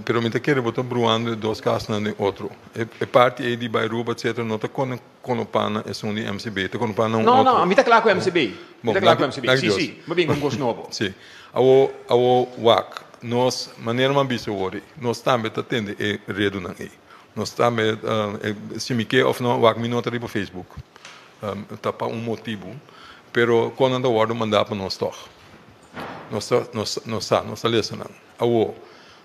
pero mi ta kere bo ta bruando e dos kasnan den otro. E parti ei di bai Aruba etcetera no ta konopá na esun di MCB, ta konopá na un No, otro. no, mi ta kla ku MCB. Mi Bon, ta kla ku danki, MCB. danki Sí, Dios. sí, mi a bin ku un kos nobo. Sí. Awo, awo, wak, nos, manera mi a bisa awor ei, nos tambe ta tende e redunan ei. Nos tambe, si mi ke òf no, wak, mi no ta riba Facebook. Ta pa un motibu, pero kon nan ta wòrdu mandá pa nos tòg? Nos ta, nos, nos sa, nos ta lesa nan. Awor,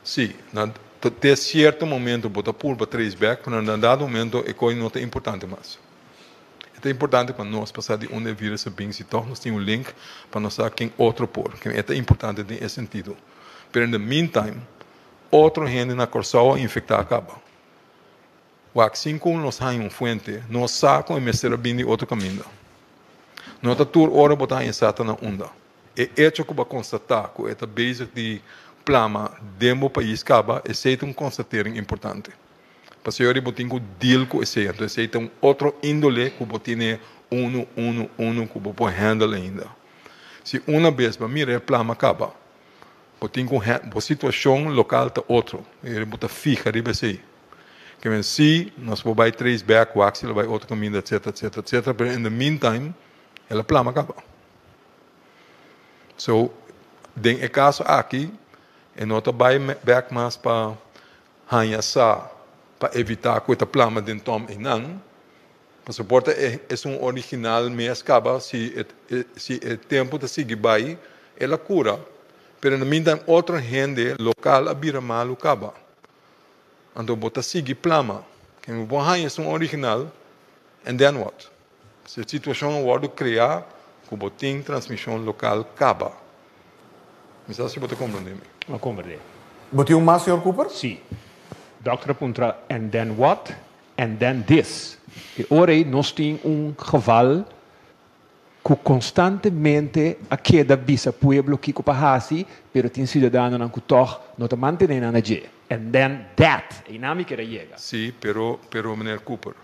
sí, na te sierto momento bo ta purba trace back, pero na dado momento e kos no ta importante mas. E ta importante pa nos pa sa di unda e virus a bin, si tòg nos tin un link pa nos sa ken otro por. E ta importante den e sentido. Pero in the meantime, otro hende na Kòrsou a infektá kaba. Wak, sin ku nos haña un fuente, nos sa ku e mester a bini di otro kaminda. No ta tur ora bo ta haña sa ta na unda. E echo ku bo a konstatá ku e ta bezig di plama den bo pais kaba, esei ta un konstatering importante. Pasobra bo tin ku deal ku esei, anto esei ta un otro índole ku bo tene unu, unu, unu ku bo por handle ainda. Si una bes bo a mira e plama kaba, bo tin ku bo situashon lokal ta otro, i bo ta fiha riba esei. Ke men si nos por bai trace back wak si lo bai otro kaminda etcetera etcetera etcetera pero in the meantime el a plama kaba. So den e kaso aki e no ta bai back mas pa haña sa pa evita ku e ta plama den tom einan pasobra por ta esun original mes kaba si e si e tempu ta sigui bai el a kura pero in the meantime otro hende lokal a bira malu kaba. Anto bo ta sigui plama. Ken bo por haña esun original and then what? Si e situashon a wòrdu kreá ku bo tin transmishon lokal kaba. Mi sa si bo ta komprendé mi. Mi a komprendé. Bo tin un mas, señor Cooper? Sí. Dòkter a puntra, And then what? And then this. E ora ei nos tin un geval ku konstantemente a keda bisa pueblo kiko pa hasi, pero tin siudadanonan ku tòg no ta mantené nan na dje. And then that. Einan mi kere yega. Sí, pero, pero meneer Cooper,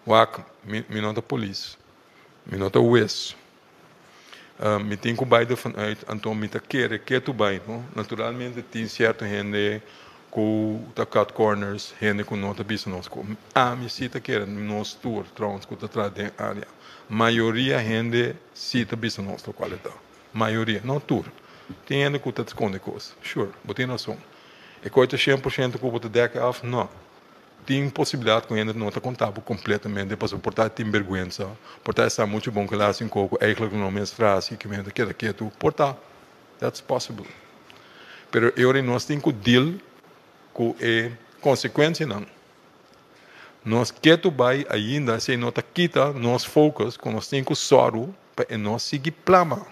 wak, mi, mi no ta polis, mi no ta hues. Mi tin ku bai dervan uit, anto mi ta kere ke tu bai, no? Naturalmente tin sierto hende ku ta cut corners, hende ku no ta bisa nos ku ami si ta kere, nos tur trouwens ku ta traha den area, mayoria hende si ta bisa nos lokual e ta, mayoria, no tur. Tin hende ku ta skonde kos, sure, bo tin rason. E koi ta 100% ku bo ta dek af? No. Tin posibilidat ku hende no ta konta bo kompletamente pasobra por ta e tin bergwensa, por ta e sa muchu bon ku el a hasi un kos ku eigentlik no mester hasi ku hende ta keda ketu, por ta, that's possible. Pero e ora nos tin ku deal ku e konsekuensianan. Nos ketu bai ainda esei no ta kita nos focus ku nos tin ku sòru pa e no sigui plama.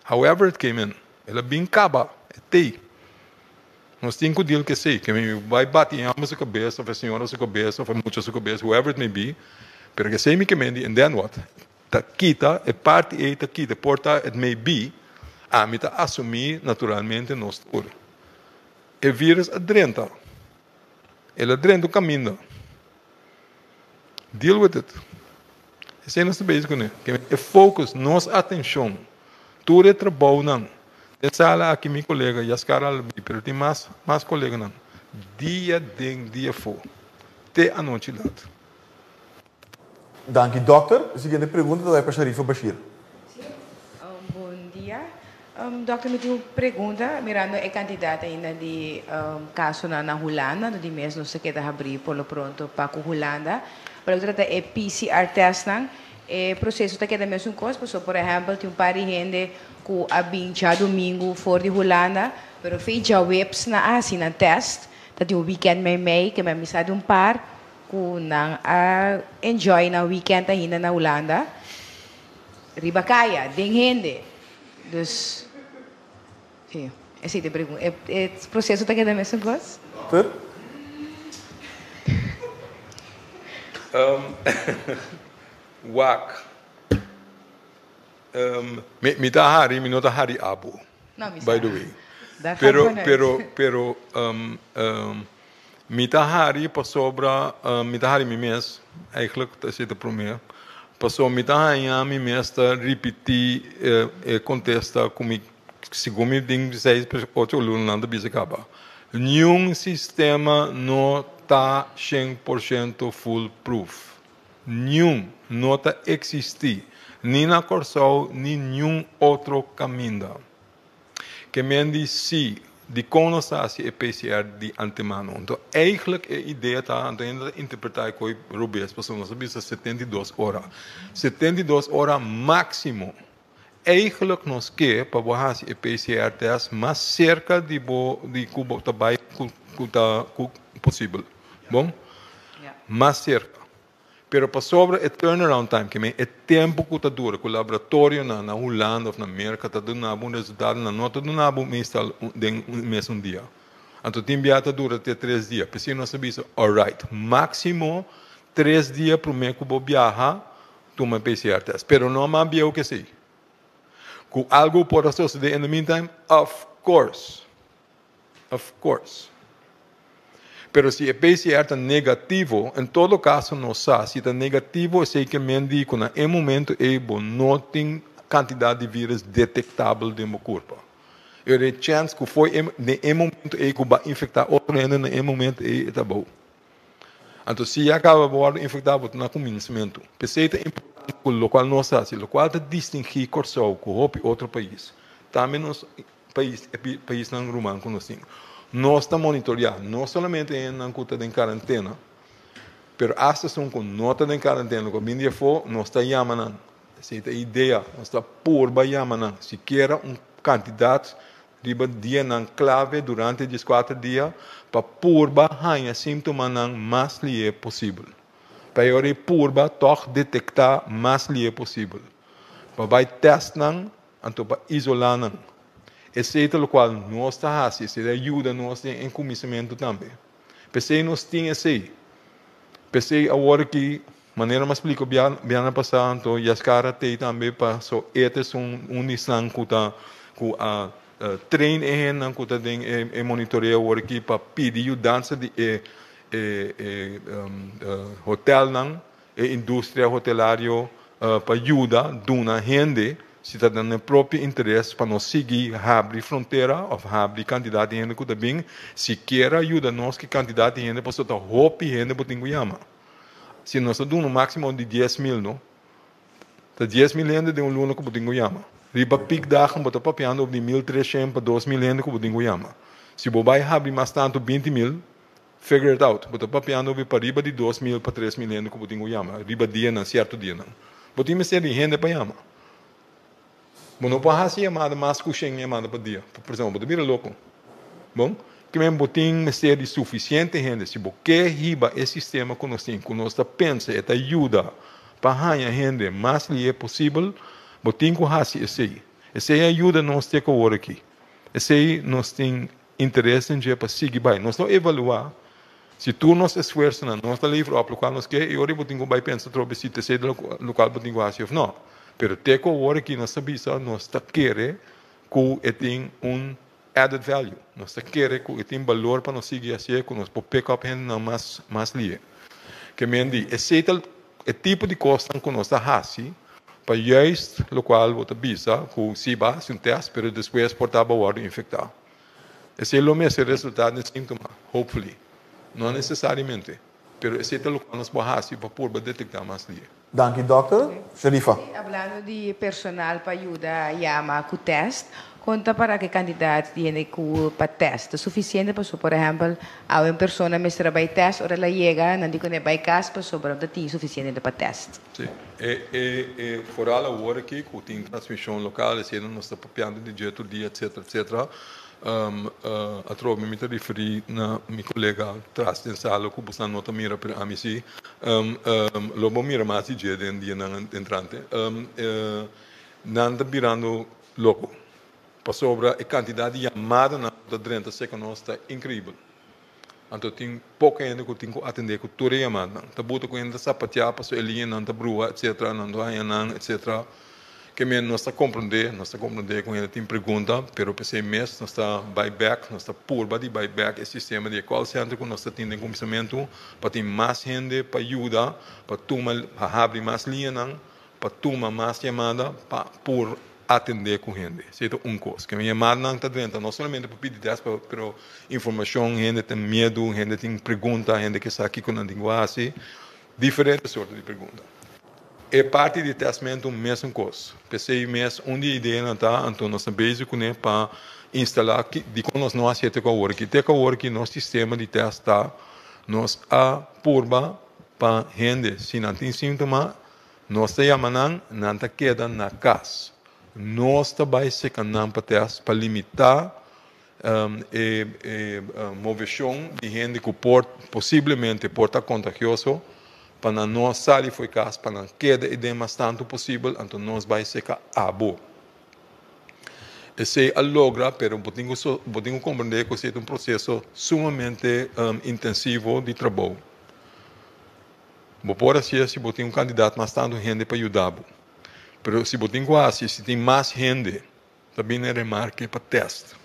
However it came in, el a bin kaba, e tei. Nos tin ku deal ku esei, ke mi bai bati e hòmber su kabes òf e señora su kabes òf e mucha su kabes, whoever it may be, pero esei mi ke mendi and then what? Ta kita, e parti ei ta kita, por ta it may be, ami ta asumí naturalmente nos tur. E virus a drenta, el a drenta un kaminda. Deal with it. Esei nos ta bezig kuné. E focus, nos atenshon, tur e trabounan. Den sala aki mi kolega Yaskar Albi, pero tin mas mas koleganan, dia den dia afó, te anochi lat. Danki dòkter. E siguiente pregunta ta bai pa Sharifa Bashir. Sí, bon dia. Dòkter mi tin un pregunta mirando e kantidat ainda di kasonan na Hulanda, no di mes nos ta keda habrí por lo pronto pa ku Hulanda. Pa loke ta trata e PCR testnan, e proseso ta keda mesun kos? Pasobra por ehèmpel tin un par di hende ku a bin djadumingu for di Hulanda, pero fe djaweps nan a hasi nan tèst, ta tin un wikènt meimei ke mi a misa di un par ku nan a enjoy nan wikènt ainda na Hulanda riba kaya den hende. Dus, sí, esei ta e pregunta. E e proseso ta keda mesun kos? Ter? Wak. Mi mi ta hari, mi no ta hari abo, No, mi by sa. the way. Daar ga ik Pero, vanuit. pero, pero mi ta hari pasobra mi ta hari mi mes, eigenlijk ta esei ta promé. Pasobra mi ta haña mi mes ta ripití e kontesta ku mi segun mi den seis ocho lunanan ta bisa kaba. Niun sistema no ta 100% foolproof. Niun no ta eksistí, ni na Kòrsou ni niun otro kaminda. Ke men di si, dikon nos ta hasi e PCR di antemano? Anto eigenlijk e idea ta, anto hende ta interpretá e koi robes, pasobra nos a bisa 72 ora. 72 ora máksimo. Eigenlijk nos ke pa bo hasi e PCR test mas serka di bo di ku bo ta bai ku ku ta ku posibel. Bon? Mas serka. Pero pasobra e turnaround time, ke men e tempu ku ta dura ku laboratorionan na Hulanda òf na Merka ta duna bo un resultado, nan no ta duna bo meestal den un mesun dia. Anto tin bia ta dura te tres dia. P'esei nos ta bisa, alright, máksimo tres dia promé ku bo biaha tuma e PCR test. Pero no mas bieu ku esei. Ku algu por a sosodé in the meantime? Of course. Of course. Pero si e PCR ta negativo, en todo caso nos sa, si ta negativo esey ke men di cu na e momento ey bo no tin cantidad di virus detectabel den bo curpa. E ora e chance cu fo'i e den e momento ey cu bo a infecta otro hende na e momento ey e ta abou. Anto si ya caba bo wordo infecta bo ta na cuminsmento. P'esey ta importante cu locual nos ta haci, locual ta distingi Corsou cu hopi otro pais, tambe nos pais, e paisnan ruman ku nos tin. Nos ta monitoreá no solamente e hendenan ku ta den karantena, pero asta esun ku no ta den karantena, ku a bin di afó, nos ta yama nan. Esei ta e idea, nos ta purba yama nan, sikiera un kantidat riba dianan klave durante e dieskuater dia, pa purba haña síntomanan mas lihe posibel. Pa e ora ei purba tòg detektá mas lihe posibel. Pa bai tèst nan Anto pa isolá nan. Esei ta lokual nos ta hasi, esei ta yuda nos den e kuminsamentu tambe. P'esei nos tin esei. P'esei awor aki, manera mi a splika biaha pasá, anto Yaskara t'ei tambe paso e ta esun un di esnan ku ta ku a train e hendenan ku ta den e monitoreo awor aki pa pidi yudansa di e e hotelnan, e industria hotelario pa yuda duna hende si ta den nan propio interes pa no sigui habri frontera of habri kantidat di hende ku ta bin, sikiera yuda nos ki kantidat di hende pasobra ta hopi hende bo tin ku yama. Si nos ta duna un máksimo di 10,000 no, ta 10,000 hende den un luna ku bo tin ku yama. Riba piekdagen bo ta papiando di 1300 pa 2000 hende ku bo tin ku yama. Si bo bai habri mas tantu 20,000, Figure it out. Bo ta papiando obi pariba di 2000 pa 3000 hende ku bo tin ku yama riba dianan, sierto dianan. Bo tin mester di hende pa yama. Bo no por hasi yamada mas ku shen yamada pa dia. Por persona, bo ta bira loko. Bon, kimen bo tin mester di sufisiente hende. Si bo ke hiba e sistema ku nos tin, ku nos ta pensa e ta yuda pa haña hende mas lihe posibel, bo tin ku hasi esei. Esei a yuda nos te ku awor aki. Esei nos tin Interes den dje pa sigui bai. Nos lo evaluá si tur nos esfuersonan no ta levra op lokual nos ke, e ora bo tin ku bai pensa atrobe si ta esei lokual bo tin ku hasi òf nò. Pero te ku awor aki nos ta bisa nos ta kere ku e tin un added value. Nos ta kere ku e tin balor pa nos sigui hasié, ku nos por pick up hendenan mas mas lihe. Ke men di esei ta e tipo di kosnan ku nos ta hasi pa juist lokual bo ta bisa ku si bo a hasi un tèst pero despues por ta bo a wòrdu infektá. Esei lo mester resultá den síntoma, hopefully. No nesesariamente, pero esei ta lokual nos por hasi pa purba detektá mas dia. Danki dòkter. Sharifa. Sí, hablando di personal pa yuda yama ku tèst, kon ta para ku e kantidat di hende ku pa tèst ta sufisiente? Pasobra por ehèmpel awe un persona mester a bai tèst, ora el a yega nan di ku e bai kas pasobra no ta tin sufisiente hende pa tèst. Sí, e e e foral awor aki ku tin transmishon lokal, esei nos ta papiando di dje tur dia etcetera etcetera. Atrobe mi ta referí na mi kolega tras den sala ku boso no ta mira pero ami sí. Lo bo mira mas di dje den dianan entrante. Nan ta birando loko pasobra e kantidat di yamadanan ku ta drenta serka nos ta inkreibel. Anto tin poko hende ku tin ku atendé ku tur e yamadanan. Ta buta ku hende ta sapateá pasobra e liñanan ta bruha etcetera, nan ta haña nan etcetera. Ke men nos ta komprondé, nos ta komprondé ku hende tin pregunta, pero p'esei mes nos ta bai bèk, nos ta purba di bai bèk e sistema di e call center ku nos ta tin den kuminsamentu pa tin mas hende pa yuda, pa tuma, pa habri mas liñanan, pa tuma mas yamada pa por atendé ku hende. Esei ta un kos. Ke men yamadanan ta drenta no solamente pa pidi tèst, pero informashon, hende tin miedu, hende tin pregunta, hende ke sa kiko nan tin ku hasi, diferente sorto di pregunta. E parti di tèstmentu mesun kos. P'esei mes un di e ideanan ta, anto nos ta bezig kuné pa instalá ki dikon nos no hasié te ku awor aki. Te ku awor aki nos sistema di tèst ta nos a purba pa hende si nan tin síntoma nos ta yama nan, nan ta keda na kas. Nos ta bai seka nan pa tèst pa limitá e e moveshon di hende ku por posiblemente por ta kontagioso pa nan no sali for e kas, pa nan keda e den mas tantu posibel, anto nos bai seka abo. Esei a logra, pero bo tin ku bo tin ku komprendé ku esei ta un proseso sumamente intensivo di trabou. Bo por hasié si bo tin un kantidat mas tantu hende pa yuda bo, pero si bo tin ku hasi si tin mas hende Ta bini remarke pa test.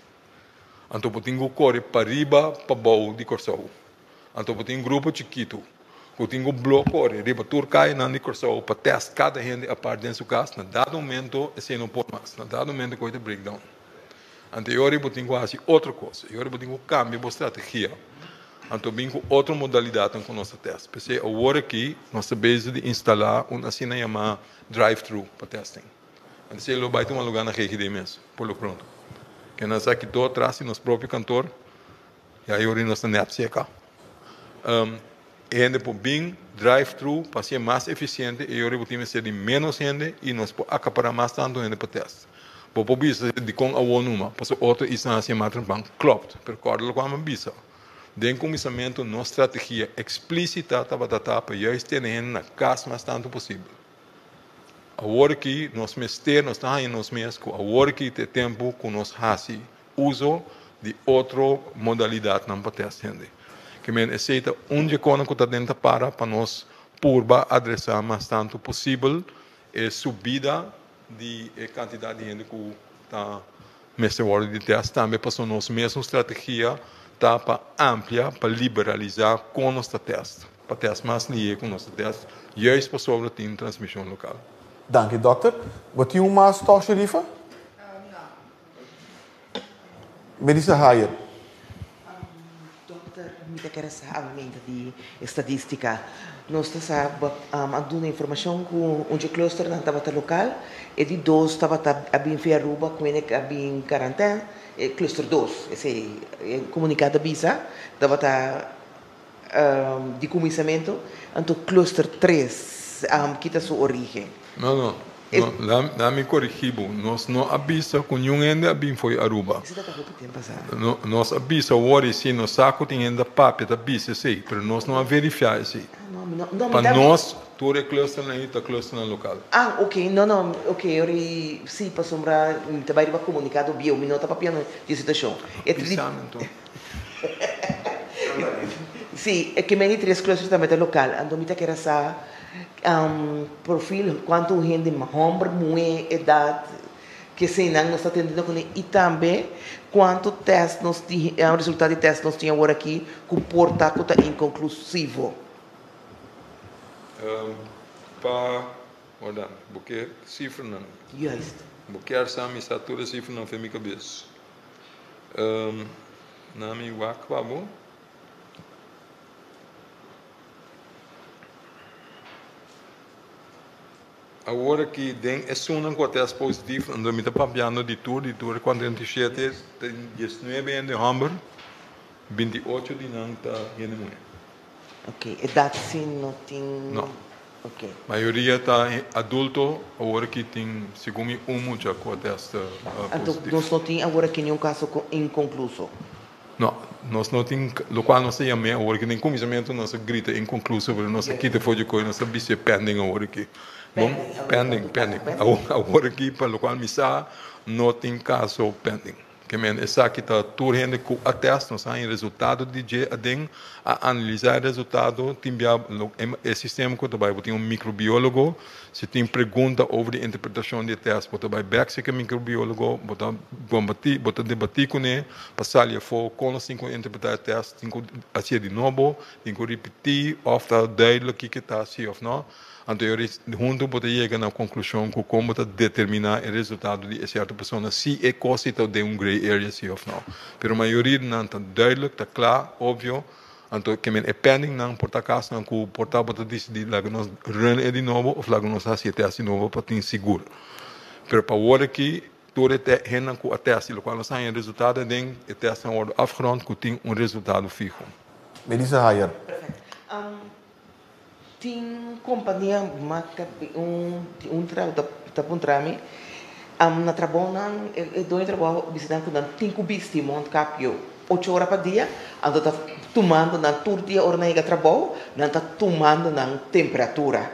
Anto bo tin ku kore pariba pabou di Kòrsou. Anto bo tin grupo chikitu ku tin ku blo kore riba tur kayanan di Kòrsou pa test kada hende apart den su kas. Na dado momento esei no por mas. Na dado momento koe ta break down. Anto e ora bo tin ku hasi otro kos. E ora bo tin ku kambia bo strategia. Anto bin ku otro modalidatnan ku nos ta test. P'esei awor aki nos ta bezig di instalá un asina yamá drive thru pa testing. Antes lo bai tuma lugar na GGD mes, por lo pronto. Ke nan sa kitó tras di nos propio kantor, ya e ora nos ta nèt seka. E hende por bin drive thru pa hasié mas efisiente, e ora bo tin mester di ménos hende i nos por akapará mas tantu hende pa tèst. Bo por bisa dikon awor numa, pasobra otro isla hasié mas trempan. Klopt, pero kòrda lokual mi a bisa. Den kuminsamentu nos strategia eksplísita tabata ta pa juist tene hende na kas mas tantu posibel. Awor aki nos mester, nos ta haña nos mes ku awor aki ta e tempu ku nos hasi uso di otro modalidatnan pa tèst hende. Ke men esei ta un dje konan ku ta den ta para pa nos purba adresá mas tantu posibel e subida di e kantidat di hende ku ta mester wòrdu di tèst. Tambe pasobra nos mesun strategia ta pa amplia, pa liberalisá kon nos ta tèst, pa tèst mas lihé ku nos ta tèst, juist pasobra tin transmishon lokal. Danki dòkter. Bo tin un mas tòg Sherifa? Melissa Hayer. Dokter, mi ta kere sa aumento di estadistica. Nos ta sa bo a duna informacion cu un dje clusternan tabata local, e di dos tabata a bin via Aruba cu hende a bin quarantaine, e cluster dos, esey e comunicado a bisa, tabata di cuminsamento, anto cluster tres kita su origen. No, no, no, laat mi corrigi bo, nos no a bisa cu niun hende a bin fo'i Aruba. Esey ta hopi tempo pasa. No, nos a bisa awor y si nos sa cu tin hende ta papia ta bisa esey, pero nos no a verifia esey. Ah, no, mi no, no, mi Pa ta. nos, tur e clusternan ey ta clusternan local. Ah, ok, no, no, ok, ora y si, pasobra mi ta bay riba comunicado bieu, mi no ta papiando di situacion. E Bisa mi anto. Sí, e ke meni tres cluster tambe ta lokal. Anto mi ta kere sa profil, kuantu hende hòmber, muhé, edat, ke eseinan nos ta atendiendo kuné i tambe kuantu tèst nos tin, resultado di tèst nos tin awor aki ku por ta ku ta inkonklusivo. Pa, warda, bo ke sifranan? Juist. Bo kier sa mi sa tur e sifranan fen mi kabes. Na mi wak pa bo. Awor aki den esunnan ku a test positief, anto mi ta papiando di tur, di tur e 47, tin 19 hende hòmber, 28 di nan ta hende muhé. Ok, edat si no tin. No. Ok. Mayoria ta adulto, awor aki tin segun mi un mucha cu a test positief. Anto nos no tin awor aki niun caso inconcluso? No, nos no tin, locual nos ta yam'e awor aki den cuminsamentu nos a grita inconcluso pero nos a kita for dje coy nos ta bis'e pending awor aki. Bon, pending, pending. Awor aki pa locual mi sa no tin caso pending. Ke men esaki ta tur hende ku a tèst, nos a haña resultado di dje aden, a analisá e resultado, tin bia e sistema ku ta bai bo tin un mikrobiólogo, si tin pregunta over di interpretashon di e tèst bo ta bai bèk serka e mikrobiólogo, bo ta kombatí, bo ta debatí kuné pa sali afó kon nos tin ku interpretá e tèst, tin ku hasié di nobo, tin ku ripití òf ta duidelijk kiko ta si òf nò. Anto e ora huntu bo ta yega na konklushon ku kon bo ta determiná e resultado di e sierto persona si e kos ei ta den un grey area si òf nò. Pero mayoria di nan ta duidelijk, ta kla, obvio. Anto ke men e pending nan por ta kasnan ku por ta bo ta disidí laga nos run e di nobo òf laga nos hasi e tèst di nobo pa tin sigur. Pero pa awor aki tur e hendenan ku a tèst i lokual nos a haña resultado aden e tèstnan a wòrdu afgerond ku tin un resultado fiho. Melissa Hayer. Perfect. Tin kompania maka un un trabou ta ta puntra mi na trabounan e doño trabou a bisa nan ku nan tin ku bisti mondkapje ocho ora pa dia anto ta tumando nan tur dia ora nan yega trabou nan ta tumando nan temperatura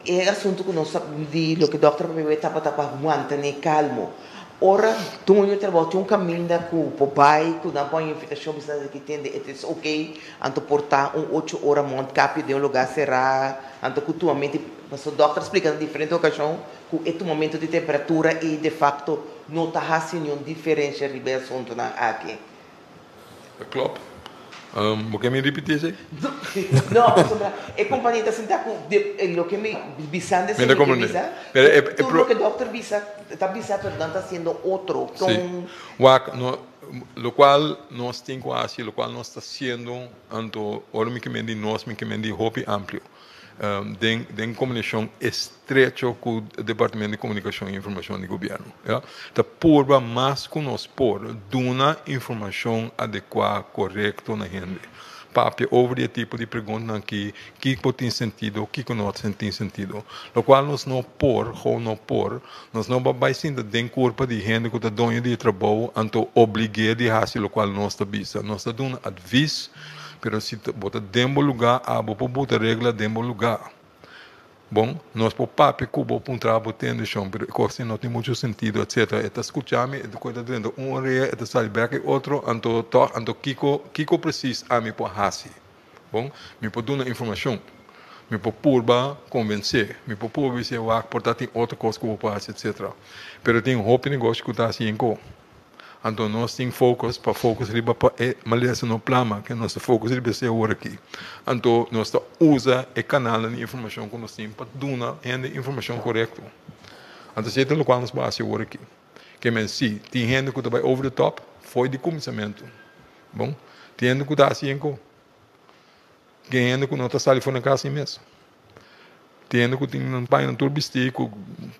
e asuntu ku nos di loke dòkter papia wet tabata pa mantene kalmo ora doño trabou tin un kaminda ku por bai ku nan por haña invitashon bisa nan di tende it is okay Anto por ta un ocho ora mondkapje den un lugá será, anto ku tumamentu di, pasobra dòkter a splika na diferente okashon ku e tumamentu di temperatura ei de fakto no ta hasi niun diferensha riba e asuntunan aki. Ta klòp. Bo ke mi ripití esei? No, pasobra e kompania ta sinta ku loke mi bisando esei Mi ta mi ke komprendé. bisa, Pero e tur pro. loke dòkter bisa ta bisa pero nan ta hasiendo otro Sí. kon. Wak, no. Locual nos tin cu haci, locual nos ta haciendo, anto ora mi ke men di nos, mi ke men di hopi amplio, den den combinacion estrecho cu Departamento di Comunicacion y Informacion di Gobierno, ya. Ta purba mas cu nos por duna informacion adecua, corecto na hende. Papia over di e tipo di preguntanan aki, kiko tin sentido, kiko no tin sentido. Locual nos no por, gewoon no por, nos no bai sinta den curpa di hende cu ta doño di e trabou, anto oblig'é di haci locual nos ta bisa. Nos ta duna advis, pero si bo ta den bo lugar, abo por buta regla den bo lugar. Bon, nos por papia ku bo puntra bo tende shon, pero e kos no tin mucho sentido, etcetera. E ta skucha mi, e ta kue ta drenta un orea, e ta sali bek e otro, anto tòg, anto kiko, kiko presis ami por hasi? Bon, mi por duna informashon, mi por purba konvensé, mi por purba bis'é wak por ta tin otro kos ku bo por hasi, etcetera. Pero tin hopi negoshi ku ta hasi enko. Anto nos tin focus pa focus riba pa e malesa no plama ke nos ta focus riba esei awor aki. Anto nos ta usa e kanalnan di informashon ku nos tin pa duna hende informashon korekto. Anto esei ta lokual nos por hasi awor aki. Ke men si tin hende ku ta bai over the top foi di kuminsamentu. Bon, tin hende ku ta hasi enko. Tin hende ku no ta sali for na kas ni mes. Tin hende ku tin nan paña tur bistí ku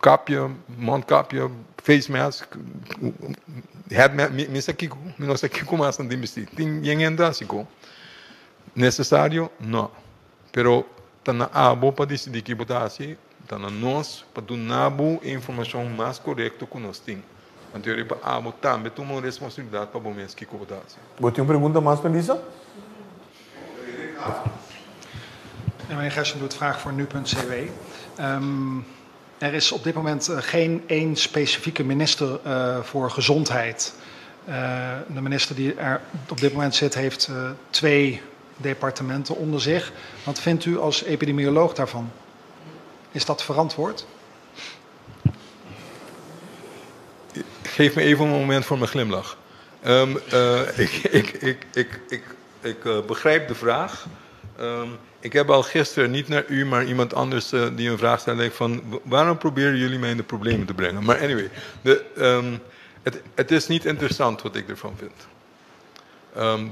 kapia, mondkapia, face mask, head mask, mi mi sa kiko, mi no sa kiko mas nan tin bistí. Tin yen hende ta hasi ko. Nesesario? No. Pero ta na abo pa disidí ki bo ta hasi, ta na nos pa duna bo e informashon mas korekto ku nos tin. Anto riba abo tambe tuma un responsabilidat pa bo mes kiko bo ta hasi. Bo tin un pregunta mas, Melissa? Meneer Gerstenbluth, vraag voor nu.cw. Er is op dit moment geen één specifieke minister voor gezondheid. De minister die er op dit moment zit, heeft twee departementen onder zich. Wat vindt u als epidemioloog daarvan? Is dat verantwoord? Geef me even een moment voor mijn glimlach. Ik, ik, ik, ik, ik, ik begrijp de vraag. Ik heb al gisteren, niet naar u, maar iemand anders die een vraag stelde, van waarom proberen jullie mij in de problemen te brengen? Maar anyway, het is niet interessant wat ik ervan vind.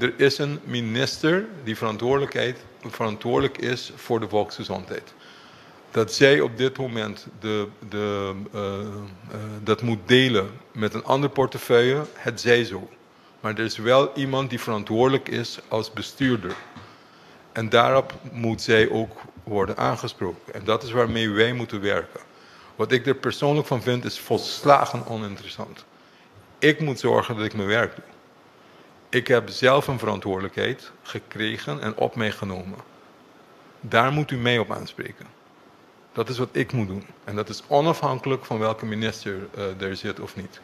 Er is een minister die verantwoordelijk is voor de volksgezondheid. Dat zij op dit moment dat moet delen met een ander portefeuille, het zij zo. Maar er is wel iemand die verantwoordelijk is als bestuurder. En daarop moet zij ook worden aangesproken. En dat is waarmee wij moeten werken. Wat ik er persoonlijk van vind is volslagen oninteressant. Ik moet zorgen dat ik mijn werk doe. Ik heb zelf een verantwoordelijkheid gekregen en op mij genomen. Daar moet u mij op aanspreken. Dat is wat ik moet doen. En dat is onafhankelijk van welke minister er zit of niet.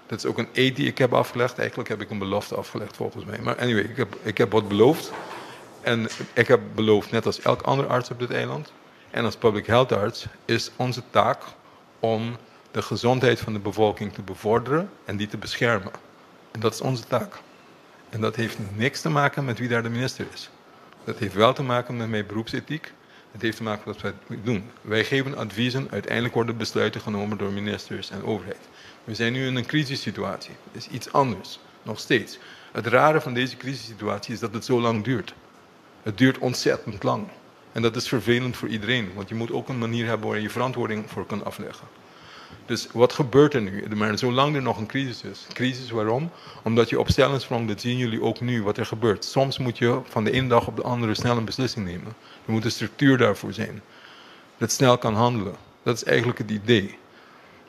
Dat is ook een eed die ik heb afgelegd. Eigenlijk heb ik een belofte afgelegd volgens mij. Maar anyway, ik heb wat beloofd. En ik heb beloofd, net als elk ander arts op dit eiland. En als public health arts is onze taak om de gezondheid van de bevolking te bevorderen en die te beschermen. En dat is onze taak. En dat heeft niks te maken met wie daar de minister is. Dat heeft wel te maken met mijn beroepsethiek. Het heeft te maken met wat wij doen. Wij geven adviezen, uiteindelijk worden besluiten genomen door ministers en overheid. We zijn nu in een crisissituatie. Het is iets anders, nog steeds. Het rare van deze crisissituatie is dat het zo lang duurt. Het duurt ontzettend lang. En dat is vervelend voor iedereen, want je moet ook een manier hebben waar je verantwoording voor kan afleggen. Dus wat gebeurt er nu? Maar zolang er nog een crisis is. Crisis waarom? Omdat je op stel en sprong, dat zien jullie ook nu, wat er gebeurt. Soms moet je van de ene dag op de andere snel een beslissing nemen. Er moet een structuur daarvoor zijn. Dat snel kan handelen. Dat is eigenlijk het idee.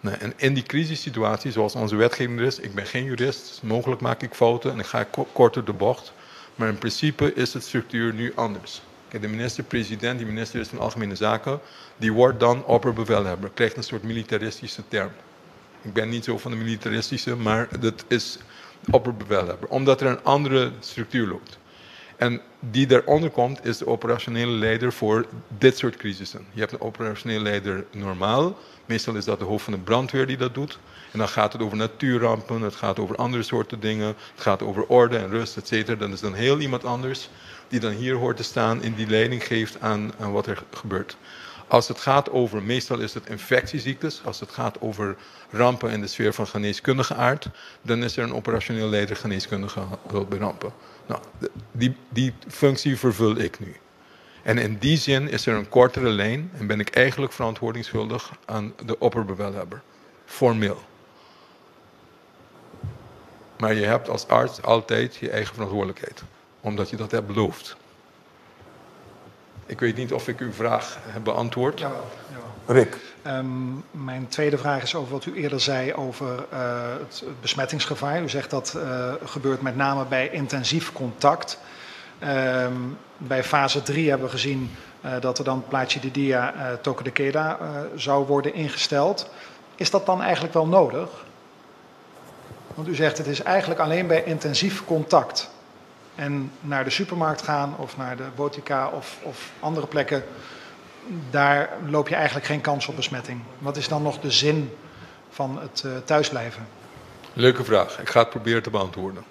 En in die crisissituatie, zoals onze wetgeving er is, ik ben geen jurist, dus mogelijk maak ik fouten en ik ga korter de bocht. Maar in principe is de structuur nu anders. De minister-president, die minister is van Algemene Zaken, die wordt dan opperbevelhebber, krijgt een soort militaristische term. Ik ben niet zo van de militaristische, maar dat is opperbevelhebber, omdat er een andere structuur loopt. En die daaronder komt, is de operationele leider voor dit soort crisissen. Je hebt een operationele leider normaal. Meestal is dat de hoofd van de brandweer die dat doet. En dan gaat het over natuurrampen, het gaat over andere soorten dingen, het gaat over orde en rust, et cetera. Dan is dan heel iemand anders die dan hier hoort te staan en die leiding geeft aan wat er gebeurt. Als het gaat over, meestal is het infectieziektes, als het gaat over rampen in de sfeer van geneeskundige aard, dan is er een operationeel leider geneeskundige hulp bij rampen. Die functie vervul ik nu. En in die zin is er een kortere lijn en ben ik eigenlijk verantwoordingsschuldig aan de opperbevelhebber. Formeel. Maar je hebt als arts altijd je eigen verantwoordelijkheid. Omdat je dat hebt beloofd. Ik weet niet of ik uw vraag heb beantwoord. Jawel, jawel. Rick. Mijn tweede vraag is over wat u eerder zei over het besmettingsgevaar. U zegt dat gebeurt met name bij intensief contact. Bij fase 3 hebben we gezien dat er dan plaatje de dia toque de queda zou worden ingesteld. Is dat dan eigenlijk wel nodig? Want u zegt het is eigenlijk alleen bij intensief contact. En naar de supermarkt gaan of naar de botica of andere plekken, daar loop je eigenlijk geen kans op besmetting. Wat is dan nog de zin van het thuisblijven? Leuke vraag. Ik ga het proberen te beantwoorden.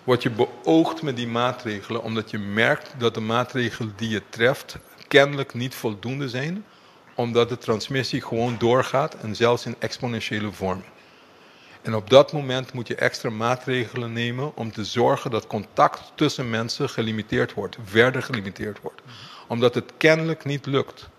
Wat je beoogt met die maatregelen, omdat je merkt dat de maatregelen die je treft kennelijk niet voldoende zijn, omdat de transmissie gewoon doorgaat en zelfs in exponentiële vorm. En op dat moment moet je extra maatregelen nemen om te zorgen dat contact tussen mensen gelimiteerd wordt, verder gelimiteerd wordt. Omdat het kennelijk niet lukt.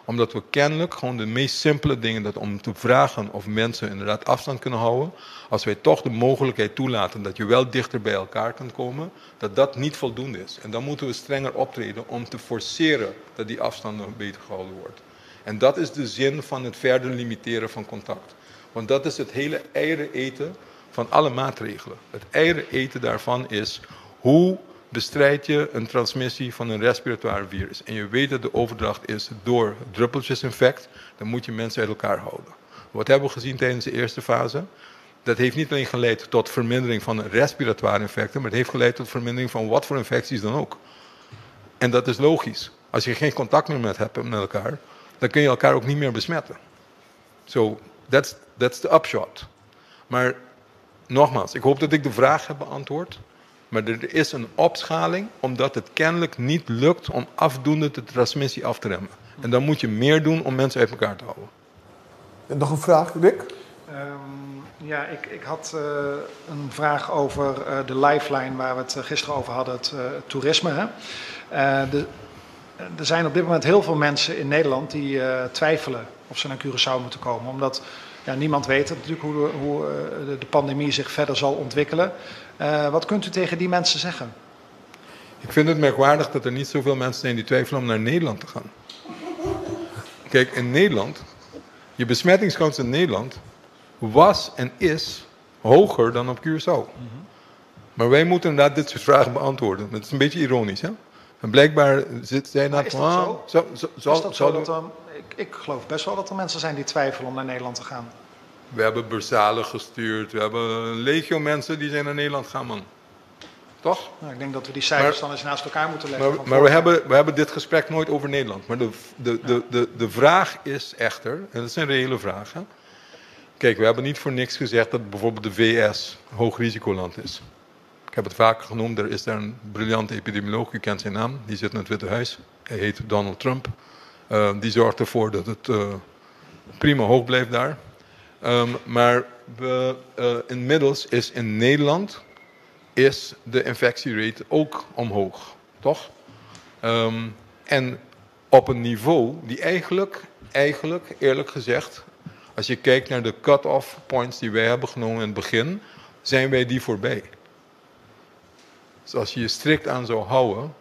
Omdat we kennelijk gewoon de meest simpele dingen, dat om te vragen of mensen inderdaad afstand kunnen houden, als wij toch de mogelijkheid toelaten dat je wel dichter bij elkaar kan komen, dat dat niet voldoende is. En dan moeten we strenger optreden om te forceren dat die afstand beter gehouden wordt. En dat is de zin van het verder limiteren van contact. Want dat is het hele eieren eten van alle maatregelen. Het eieren eten daarvan is hoe bestrijd je een transmissie van een respiratoire virus. En je weet dat de overdracht is door druppeltjesinfect, dan moet je mensen uit elkaar houden. Wat hebben we gezien tijdens de eerste fase? Dat heeft niet alleen geleid tot vermindering van respiratoire infecten, maar het heeft geleid tot vermindering van wat voor infecties dan ook. En dat is logisch. Als je geen contact meer met hebt met elkaar, dan kun je elkaar ook niet meer besmetten. So, that's the upshot. Maar nogmaals, ik hoop dat ik de vraag heb beantwoord. Maar er is een opschaling omdat het kennelijk niet lukt om afdoende de transmissie af te remmen. En dan moet je meer doen om mensen uit elkaar te houden. En nog een vraag, Rick? Ja, ik had een vraag over de lifeline waar we het gisteren over hadden, het toerisme. Hè? Er zijn op dit moment heel veel mensen in Nederland die twijfelen of ze naar Curaçao moeten komen. Omdat ja, niemand weet natuurlijk hoe de pandemie zich verder zal ontwikkelen. Wat kunt u tegen die mensen zeggen? Ik vind het merkwaardig dat er niet zoveel mensen zijn die twijfelen om naar Nederland te gaan. Kijk, in Nederland, je besmettingskans in Nederland was en is hoger dan op Curaçao. Maar wij moeten inderdaad dit soort vragen beantwoorden. Dat is een beetje ironisch, hè? En blijkbaar zit zij Maar is dat zo? Zo, Is dat zo dat er, ik geloof best wel dat er mensen zijn die twijfelen om naar Nederland te gaan. We hebben bursalen gestuurd. We hebben een legio mensen die zijn naar Nederland gaan, man. Toch? Nou, ik denk dat we die cijfers dan eens naast elkaar moeten leggen Maar, van maar we, vorig jaar. hebben, we hebben dit gesprek nooit over Nederland. Maar de vraag is echter, en dat is een reële vraag. Hè? Kijk, we hebben niet voor niks gezegd dat bijvoorbeeld de VS hoog risicoland is. Ik heb het vaker genoemd, er is daar een briljante epidemioloog, u kent zijn naam, die zit in het Witte Huis. Hij heet Donald Trump. Die zorgt ervoor dat het prima hoog blijft daar. Maar inmiddels is in Nederland is de infectierate ook omhoog, toch? En op een niveau die eigenlijk, eerlijk gezegd, als je kijkt naar de cut-off points die wij hebben genomen in het begin, zijn wij die voorbij. Dus als je je strikt aan zou houden,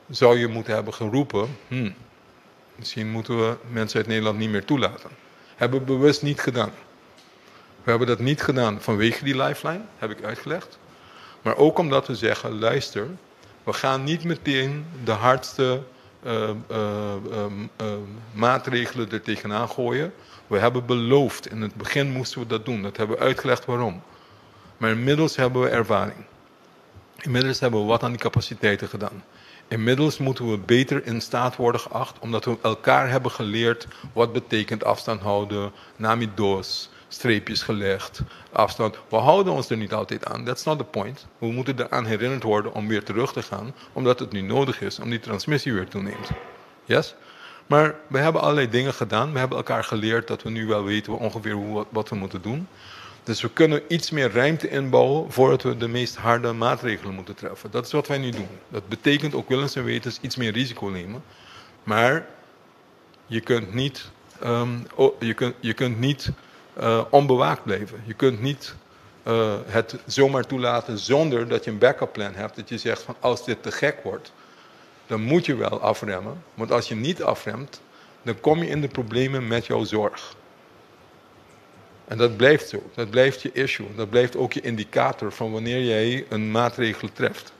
zou je moeten hebben geroepen, misschien moeten we mensen uit Nederland niet meer toelaten. Hebben we bewust niet gedaan. We hebben dat niet gedaan vanwege die lifeline, heb ik uitgelegd. Maar ook omdat we zeggen, luister, we gaan niet meteen de hardste maatregelen er tegenaan gooien. We hebben beloofd, in het begin moesten we dat doen. Dat hebben we uitgelegd waarom. Maar inmiddels hebben we ervaring. Inmiddels hebben we wat aan die capaciteiten gedaan. Inmiddels moeten we beter in staat worden geacht, omdat we elkaar hebben geleerd wat betekent afstand houden, namidos, streepjes gelegd, afstand. We houden ons er niet altijd aan, that's not the point. We moeten eraan herinnerd worden om weer terug te gaan, omdat het nu nodig is, om die transmissie weer toeneemt. Yes? Maar we hebben allerlei dingen gedaan. We hebben elkaar geleerd dat we nu wel weten ongeveer wat we moeten doen. Dus we kunnen iets meer ruimte inbouwen voordat we de meest harde maatregelen moeten treffen. Dat is wat wij nu doen. Dat betekent ook willens en wetens iets meer risico nemen. Maar je kunt niet, onbewaakt blijven. Je kunt niet het zomaar toelaten zonder dat je een backup plan hebt. Dat je zegt van als dit te gek wordt, dan moet je wel afremmen. Want als je niet afremt, dan kom je in de problemen met jouw zorg. En dat blijft zo. Dat blijft je issue. Dat blijft ook je indicator van wanneer jij een maatregel treft.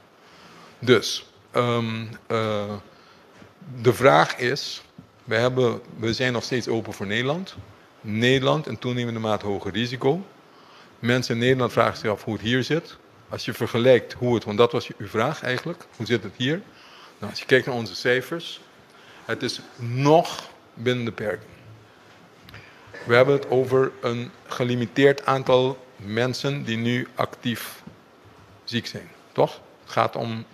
Dus, um, de vraag is, we, hebben, we zijn nog steeds open voor Nederland. Nederland een toenemende mate hoger risico. Mensen in Nederland vragen zich af hoe het hier zit. Als je vergelijkt hoe het, want dat was uw vraag eigenlijk, hoe zit het hier? Nou, als je kijkt naar onze cijfers, het is nog binnen de perken. We hebben het over een gelimiteerd aantal mensen die nu actief ziek zijn, toch? Het gaat om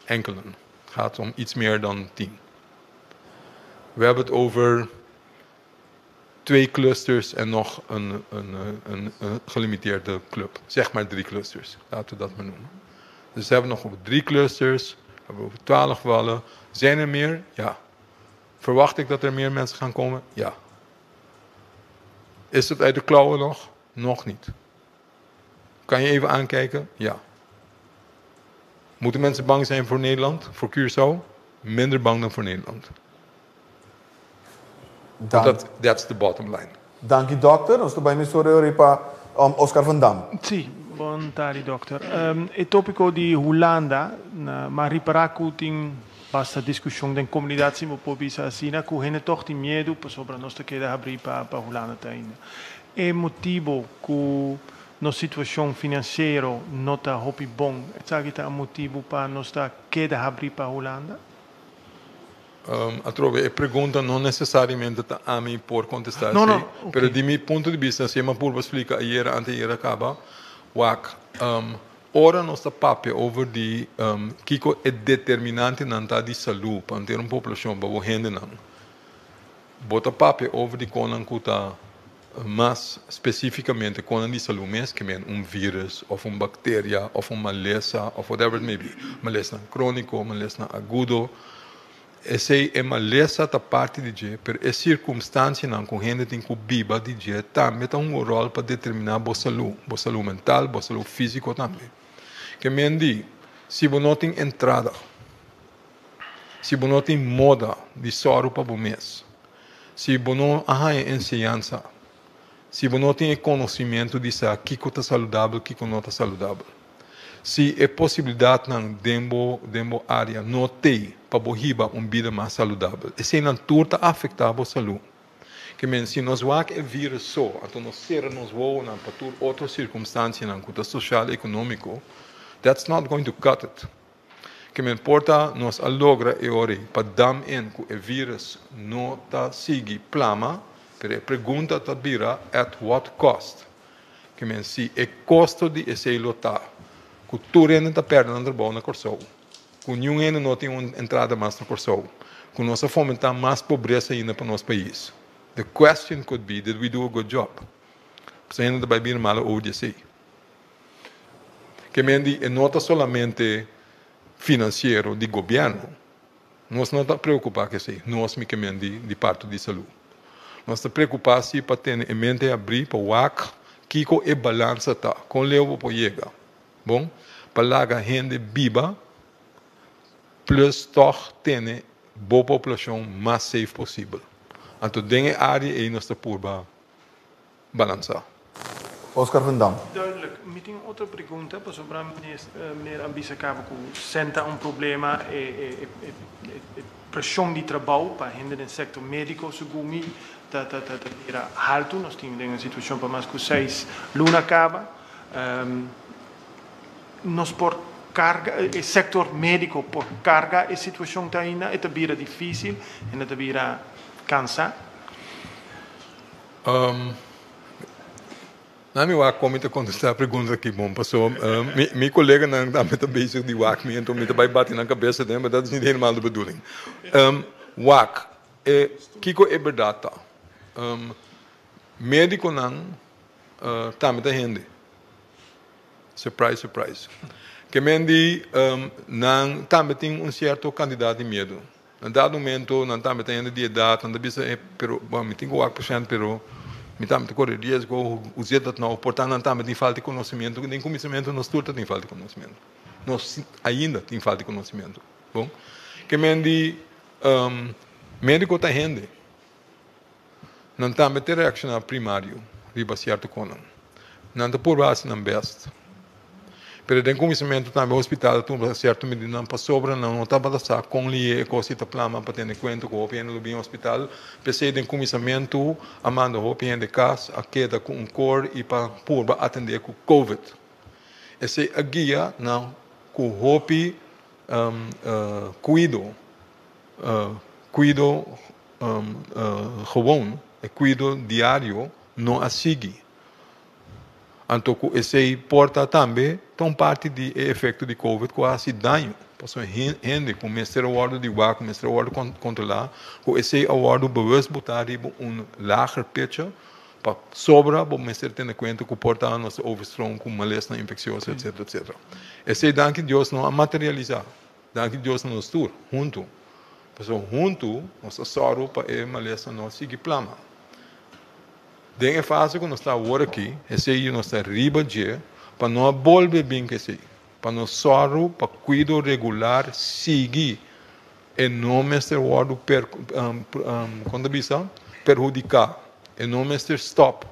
enkelen. Het gaat om iets meer dan 10. We hebben het over twee clusters en nog een gelimiteerde club. Zeg maar drie clusters, laten we dat maar noemen. Dus we hebben nog over drie clusters, we hebben over 12 gevallen. Zijn er meer? Ja. Verwacht ik dat er meer mensen gaan komen? Ja. Is het uit de klauwen nog? Nog niet. Kan je even aankijken? Ja. Moeten mensen bang zijn voor Nederland, voor Curaçao? Minder bang dan voor Nederland. That's the bottom line. Dank u, dokter. Nos ta bai mesora pa Oscar van Dam. Si, bon tardi, dokter. E tópiko di Hulanda, m'a ripará ku tin basta diskushon den komunidat, si por bisa asina, ku hende toch tin miedu pasobra nos ta keda habrí pa Hulanda ainda. E motibu ku nos situashon finansiero no ta hopi bon, esaki ta motibu pa nos ta keda habrí pa Hulanda? Atrobe, e pregunta no nesesariamente ta ami por kontestá. No, no. Pero di mi punto di bista, si mi por splika ayera, antayera kaba, wak, ora nos ta papia over di kiko e determinantenan ta di salú pa tin un poblashon, pa hendenan. Bo ta papia over di kosnan ku ta mas spesífikamente kosnan di salú mes, ke men un vírùs, òf un bakteria, òf un malesa, òf whatever it may be. Malesa króniko, malesa agudo. Esei e malesa ta parti di dje, pero e sirkunstansianan ku hende tin ku biba di dje tambe ta un ròl pa determiná bo salú mental, bo salú físiko tambe. Ke men di, si bo no tin entrada, si bo no tin moda di sòru pa bo mes, si bo no haña enseñansa, si bo no tin konosementu di sa kiko ta saludabel, kiko no ta saludabel. Si e posibilidatnan den bo área no tin pa bo hiba un bida mas saludabel. Eseinan tur ta afektá bo salú. Ke men si nos wak e vírùs so, anto nos sera nos wowonan pa tur otro sirkunstansianan ku ta sosial ekonómiko, that's not going to cut it. Ke men por ta nos a logra e ora ei pa dam in ku e vírùs no ta sigui plama, pero e pregunta ta bira at what cost? Ke men si e kosto di esei lo ta, ku tur hende ta pèrdè nan trabou na Kòrsou, ku ningun hende no tin un entrada mas na Kòrsou, ku nos a fomentá mas pobresa ainda pa nos pais. The question could be, did we do a good job? Pasobra hende ta bai bira malu over di esei. Ke men di, e no ta solamente finansiero di gobièrnu. Nos no ta preokupá ku esei, nos mi ke men di parti di salú. Nos ta preokupá si pa tene e mente habrí pa wak kiko e balansa ta, kon leu bo por yega. Bon, pa laga hende biba plus toch tene bo poblashon mas safe posibel. Anto den e área ei nos ta purba balansá. Oscar van Dam. Duidelijk. Mi tin otro pregunta pasobra meneer a bisa kaba ku sèn ta un problema e preshon di trabou pa hende den sektor médiko segun mi ta bira altu. Nos tin den un situashon pa mas ku 6 luna kaba. Nos por karga e sektor médiko por karga e situashon ta ainda e ta bira difísil e ta bira kansá. Na mi wak kon mi ta kontestá e pregunta aki bon paso mi koleganan tambe ta bezig di wak mi enton mi ta bai bati nan kabesa den maar dat is niet helemaal de bedoeling. Wak e kiko e bèrdat ta? Médikonan tambe ta hende. Surprise, surprise. Ke men di nan tambe tin un sierto kantidat di miedu. Na dado momento nan tambe ta hende di edat, nan ta bisa pero bon mi tin ku wak pashènt pero mi tambe ta kore riesgo, hoe zit dat nou? Por tanto nan tambe tin falta di konosementu. Den kuminsamentu nos tur ta tin falta di konosementu. Nos ainda tin falta di konosementu. Bon, ke men di médiko ta hende. Nan tambe ta reakshoná primario riba sierto kosnan. Nan ta purba hasi nan best. Pero den kuminsamentu tambe hospital a tuma sierto medidanan pasobra nan no tabata sa kon lié e kos ta plama pa tene kuenta ku hopi hende lo bin hospital. P'esei den kuminsamentu a manda hopi hende kas, a keda ku un kor i pa purba atendé ku covid. Esei a guia na ku hopi kuido, kuido gewoon, e kuido diario no a sigui. Anto ku esei por ta tambe ta un parti di e efekto di covid ku a hasi daño. Pasobra hende ku mester a wòrdu di wak, ku mester a wòrdu kontrolá, ku esei a wòrdu bewust botá riba un lager pecha pa sobra bo mester tene kuenta ku por ta nos overstroom ku malesnan infeksioso etsetera etsetera. Esei danki Dios no a materialisá. Danki Dios na nos tur huntu. Pasobra huntu nos a sòru pa e malesa no a sigui plama. Den e fase ku nos ta awor aki, esei nos ta riba dje pa no a bolbe bin ku esei, pa nos sòru pa kuido regular sigui e no mester wòrdu per kon ta bisa perhudiká, e no mester stòp.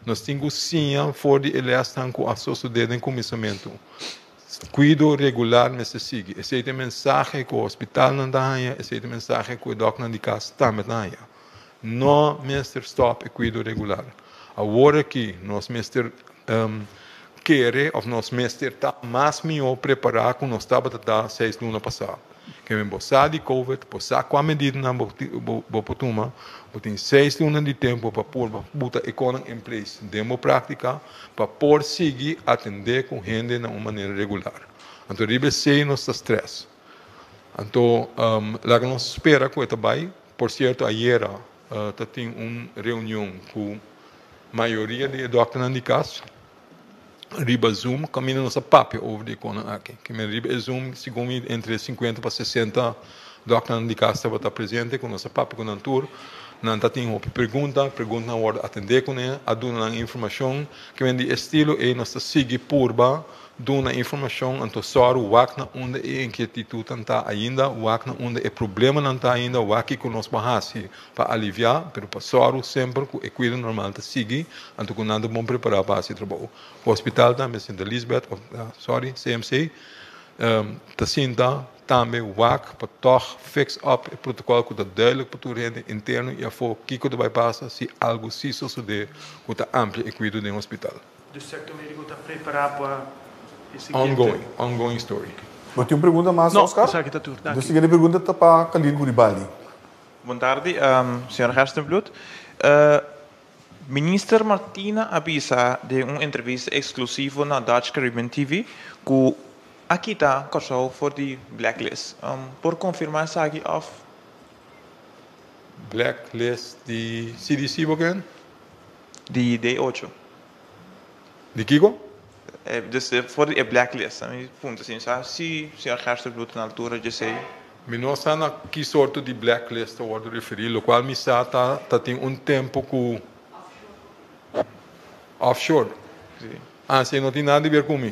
Nos tin ku siña for di e lèsnan ku a sosodé den kuminsamentu. Kuido regular mester sigui. Esei ta e mensahe ku hospitalnan ta haña, esei ta e mensahe ku e dòkternan di kas tambe ta haña. No mester stòp e kuido regular. Awor aki nos mester kere òf nos mester ta mas mihó prepará ku nos tabata ta seis luna pasá. Ke men bo sa di covid, bo sa kua medidanan bo bo por tuma, bo tin seis luna di tempu pa purba buta e konan en place den bo práktika pa por sigui atendé ku hende na un manera regular. Anto riba esei nos ta strès. Anto laga nos spera ku e ta bai. Por sierto ayera ta tin un reunion ku mayoria di e dòkternan di kas riba Zoom kaminda nos a papia over di e konan aki. Ke men riba e Zoom segun mi entre sinkuenta pa sesenta dòkternan di kas tabata presente ku nos a papia ku nan tur. Nan ta tin hopi pregunta, preguntanan a wòrdu atendé kuné, a duna nan informashon. Ke men di e estilo ei nos ta sigui purba Duna informashon anto sòru wak na unda e inkietitutnan ta ainda, wak na unda e problemanan ta ainda, wak kiko nos por hasi pa aliviá, pero pa sòru semper ku e kuido normal ta sigui anto ku nan ta bon prepará pa hasi trabou. Hospital tambe Sint Elisabeth, sorry, CMC, ta sinta tambe wak pa tòg fix up e protokòl ku ta duidelijk pa tur hende interno i afó kiko ta bai pasa si algu si sosodé ku ta amplia e kuido den hospital. Dus sector medico ta prepara pa e siguiente. Ongoing, ongoing story. Bo tin un pregunta mas, No, Oscar? esaki ta tur. De Danki. siguiente pregunta ta pa Khalil Guribaldi. Bon tardi, señor Gerstenbluth. Minister Martina a bisa den un entrevista exclusivo na Dutch Caribbean TV cu a kita Kòrsou for di blacklist. Por confirma esaki of? Blacklist di CDC bo ken? Di D ocho. Di kiko? Dus for di e blacklist. Mi punta si mi sa si señor Gerstenbluth ta na altura djesei. Mi no sa na ki sorto di blacklist ta wordo referi, locual mi sa ta ta tin un tempo cu Offshore. Si. Ah, si no tin nada di ber cu mi.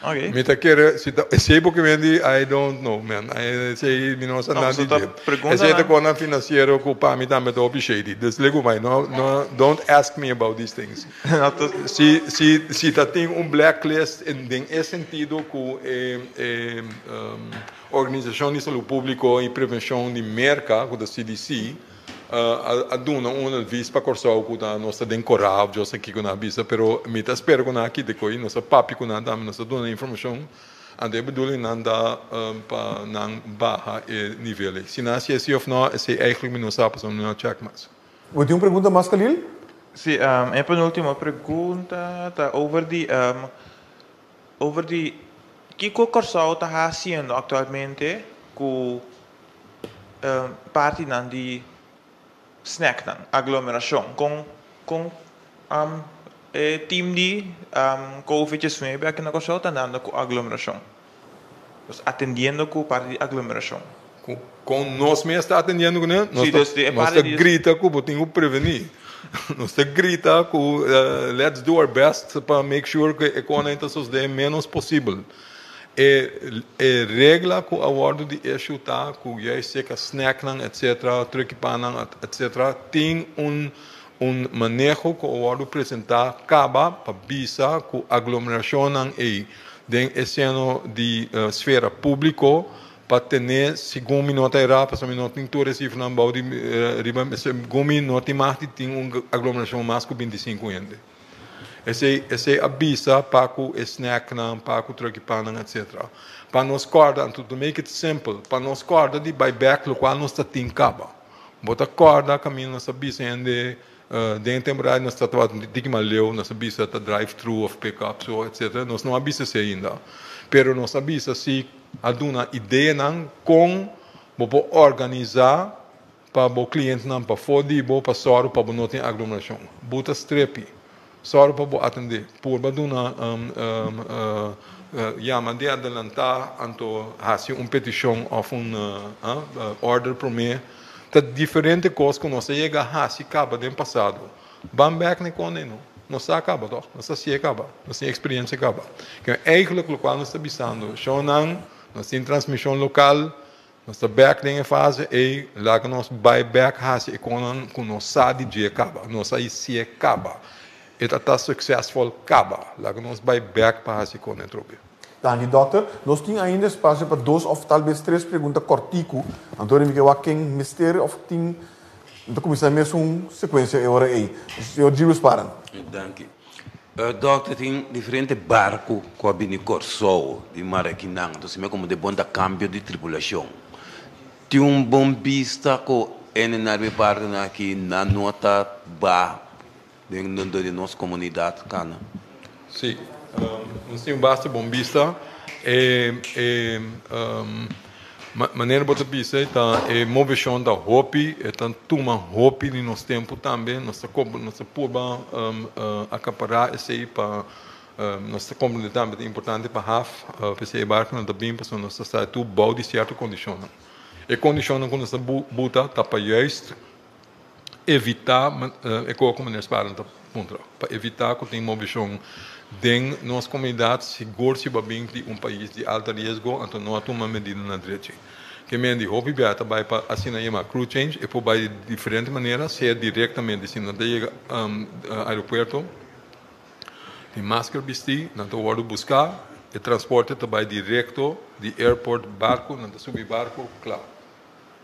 Ok. Mi ta kere, si ta esey bo ke wendi, I don't know man. Esey mi no sa No, nada di pasobra dje. ta pregunta Esey ta nan. konan financiero cu pa mi tambe ta hopi shady. Dus legu mai, no, no, don't ask me about these things. No, ta. Si, si, si ta tin un blacklist en den e sentido cu e, e Organisacion di Salud Publico y Prevencion di Merca, cu ta CDC, a duna un advis pa Kòrsou ku ta nos ta den korá òf djos aki ku nan a bisa pero mi ta spera ku nan a kita ko'i nos a papia ku nan tambe nos a duna informashon anto e bedoeling nan ta pa nan baha e nivel ei si nan hasi esei òf no esei eigentlik mi no sa pasobra mi no a chèk mas. Bo tin un pregunta mas Khalil? Si, e penultimo pregunta ta over di over di kiko Kòrsou ta hasiendo aktualmente ku partinan di snacknan, aglomerashon. Kon kon e team di Covid 19 aki na Kòrsou ta andando ku aglomerashon? Nos atendiendo ku parti di aglomerashon. Kon nos mes ta atendiendo kuné? Nos Sí, ta dus di e nos parti ta di. grita ku bo tin ku prevení. Nos ta grita ku let's do our best pa make sure ku e kosnan ta sosodé ménos posibel. E e regla ku a wòrdu di issue ta ku juist seka snacknan etc. Trukipannan etc. Tin un un maneho ku a wòrdu presentá kaba pa bisa ku aglomerashonnan ei. Den e seno di sfera públiko pa tene segun mi no ta erá pasobra mi no tin tur e sifranan bou di riba segun mi no tin mag di tin un aglomerashon mas ku 25 hende. Esei esei a bisa pa ku e snacknan, pa ku truck di pannan etcetera. Pa nos kòrda anto to make it simple pa nos kòrda di bai bèk lokual nos ta tin kaba. Bo ta kòrda kaminda nos ta bisa hende Den e temporada nos ta tabata un tiki mas leu, nos a bisa ta drive thru of pick up so etcetera. Nos no a bisa esei ainda, pero nos a bisa si a duna ideanan kon bo por organisa pa bo clientenan pafó di bo pa sòru pa bo no tin aglomerashon. Bo ta strepi, sòru pa bo atendé, purba duna yama di adelantá anto hasi un petishon of un order promé. Ta diferente kos ku nos a yega a hasi kaba den pasado. Ban bèk na e kòne no. Nos sa kaba tòg. Nos a si'e kaba. Nos tin eksperiensia kaba. Ke eigentlik lokual nos ta bisando, shownan, nos tin transmishon lokal, nos ta bèk den e fase ei, laga nos bai bèk hasi e kosnan ku nos sa di dje kaba. Nos a si'e kaba. E ta ta suksesfol kaba. Laga nos bai bèk pa hasi kos atrobe. Danki dòkter. Nos tin ainda espasio pa dos òf talbes tres pregunta kòrtiku. Anto mi ke wak ken mester òf tin. Mi ta kuminsá mesun sekuensia e ora ei. Señor Gilbert Sparen. Danki. Dòkter, tin diferente barku ku a bini Kòrsou di Marakinan. Anto si mi a komo de bon ta kambio di tripulashon. Tin un bon bista ku ene na riba e barkunan aki nan no ta ba Den di nos komunidat kana. Sí, nos tin un basta bon bista. E e manera bo ta bisa e ta e moveshon ta hopi, e ta tuma hopi di nos tempu tambe. Nos ta nos ta purba akapará esei pa nos ta komprendé tambe ta importante pa haf p'esei e barkunan ta bin pasobra nos ta sta tur bou di sierto kondishonnan. E kondishonnan ku nos ta buta ta pa juist evitá e kos ku meneer Sparen ta puntra, pa evitá ku tin movishon den nos komunidat, sigur si bo a bin di un pais di alta riesgo, anto no a tuma medidanan drechi. Ke men di hopi bia ta bai pa asina yama crew change, e por bai di diferente manera, sea direktamente si nan ta yega aeropuerto, tin masker bistí, nan ta wòrdu buská, e transporte ta bai direkto di airport barku, nan ta subi barku, kla.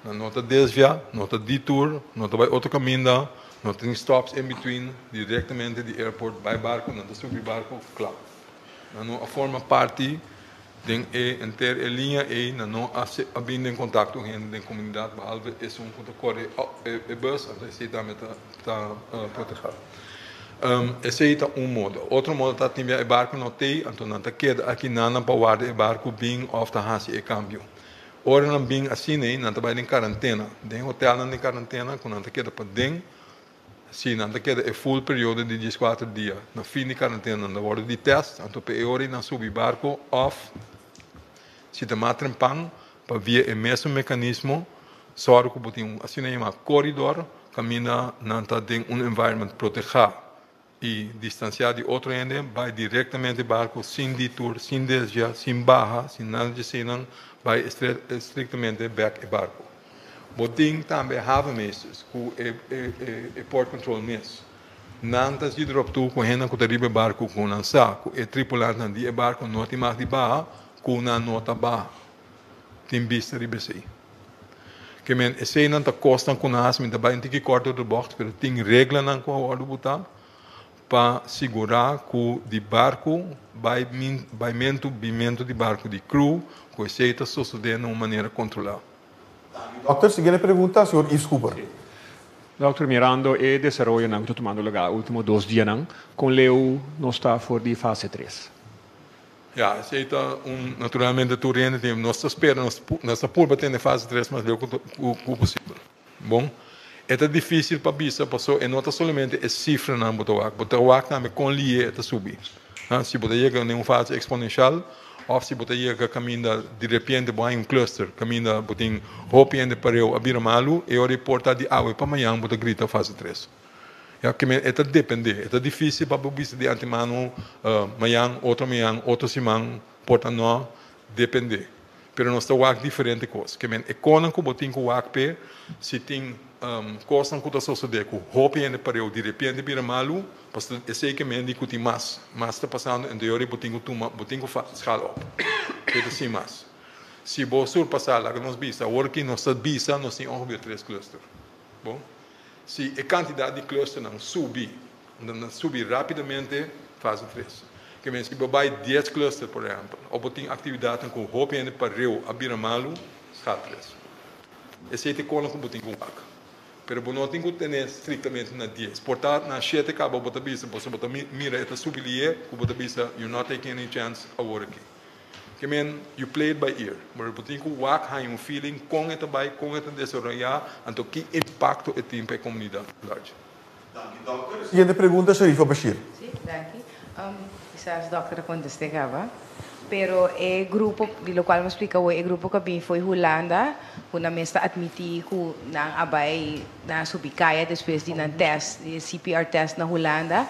Nan no ta desvia, no ta detour, no ta bai otro caminda, no tin stops in between, directamente di airport bai barco, nan ta subi barco, cla. Nan no a forma parti den e henter e liña ey, nan no a a bin den contacto cu hende den comunidad behalve esun cu ta core e bus, anto esey tambe ta ta proteha. Esey ta un modo. Otro modo ta tin bia e barco no tey, anto nan ta keda aki nan nan pa warda e barco bin of ta haci e cambio. Ora nan bin asina ei, nan ta bai den karantena, den hotelnan di karantena ku nan ta keda paden. Si nan ta keda e full periodo di dieskuater dia. Na fin di karantena nan ta wòrdu di tèst, anto pa e ora ei nan subi barko òf si ta mas trempan pa via e mesun mekanismo sòru ku bo tin un asina yamá koridor kaminda nan ta den un environment protehá. I distansiá di otro hende, bai direktamente barku sin detour, sin desvia, sin baha, sin nada di eseinan, bai estriktamente bèk e barku. Bo tin tambe havenmeesters ku e e port control mes. Nan ta zit erop tur ku hendenan ku ta riba e barku ku nan sa ku e tripulantenan di e barku no tin mag di baha, ku nan no ta baha. Tin bista riba esei. Ke men eseinan ta kosnan ku nan hasi, mi ta bai un tiki kort door de bocht, pero tin reglanan ku a wòrdu butá pa sigurá ku di barku bai baimentu, bimentu di barku di crew, ku esei ta sosodé na un manera kontrolá. Dòkter, siguiente pregunta, señor Yves Cooper. Dòkter, mirando e desaroyonan ku ta tumando lugá último dos dianan, kon leu nos ta for di fase tres? Ya, esei ta un, naturalmente tur hende tin, nos ta spera, nos nos ta purba tene fase tres mas leu ku ku posibel. Bon, e ta dificil pa bisa paso e no ta solamente e cifranan bo ta wak, bo ta wak tambe kon lihe e ta subi. Ha, si bo ta yega den un fase exponencial of si bo ta yega kaminda di repente bo haña un cluster, kaminda bo tin hopi hende pareu a bira malu, e ora ei por ta di awe pa mañan bo ta grita fase tres. Ya ke men e ta depende, e ta dificil pa bo bisa di antemano mañan, otro mañan, otro siman, por ta no, depende. Pero nos ta wak diferente kos. Ke men e konan ku bo tin ku wak p'e, si tin kosnan ku ta sosodé ku hopi hende pareu direpiente bira malu, pasobra esei ke men di ku tin mas, mas ta pasando, ento yori bo tin ku tuma, bo tin ku schaal op. Esei ta sin mas. Si bo surpasá, laga nos bisa, awor ki nos ta bisa nos tin ongeveer tres cluster. Bon. Si e kantidat di clusternan subi, nan subi rápidamente, fase tres. Ke men si bo bai dies cluster, por ehèmpel, òf bo tin aktividatnan ku hopi hende pareu a bira malu, schaal tres. Esei ta e konan ku bo tin ku wak. Pero bo no tin ku tene striktamente na dies. Por ta na shete kaba bo ta bisa, pasobra bo ta mira e ta subi lié ku bo ta bisa, you're not taking any chance awor aki. Ke men, you play it by ear. Pero bo tin ku wak haña un feeling kon e ta bai, kon e ta desaroyá, anto ki impakto e tin pa e komunidat at large. Danki dòkter. Siguiente pregunta Sharifa Bashir. Sí, danki. Kisas dòkter a kontest'é kaba. Pero e grupo, di lokual mi a splika awor, e grupo ku a bini fo'i Hulanda, ku nan mes ta atmití ku nan a bai, nan a subi kaya despues di nan tèst, di e CPR tèst na Hulanda.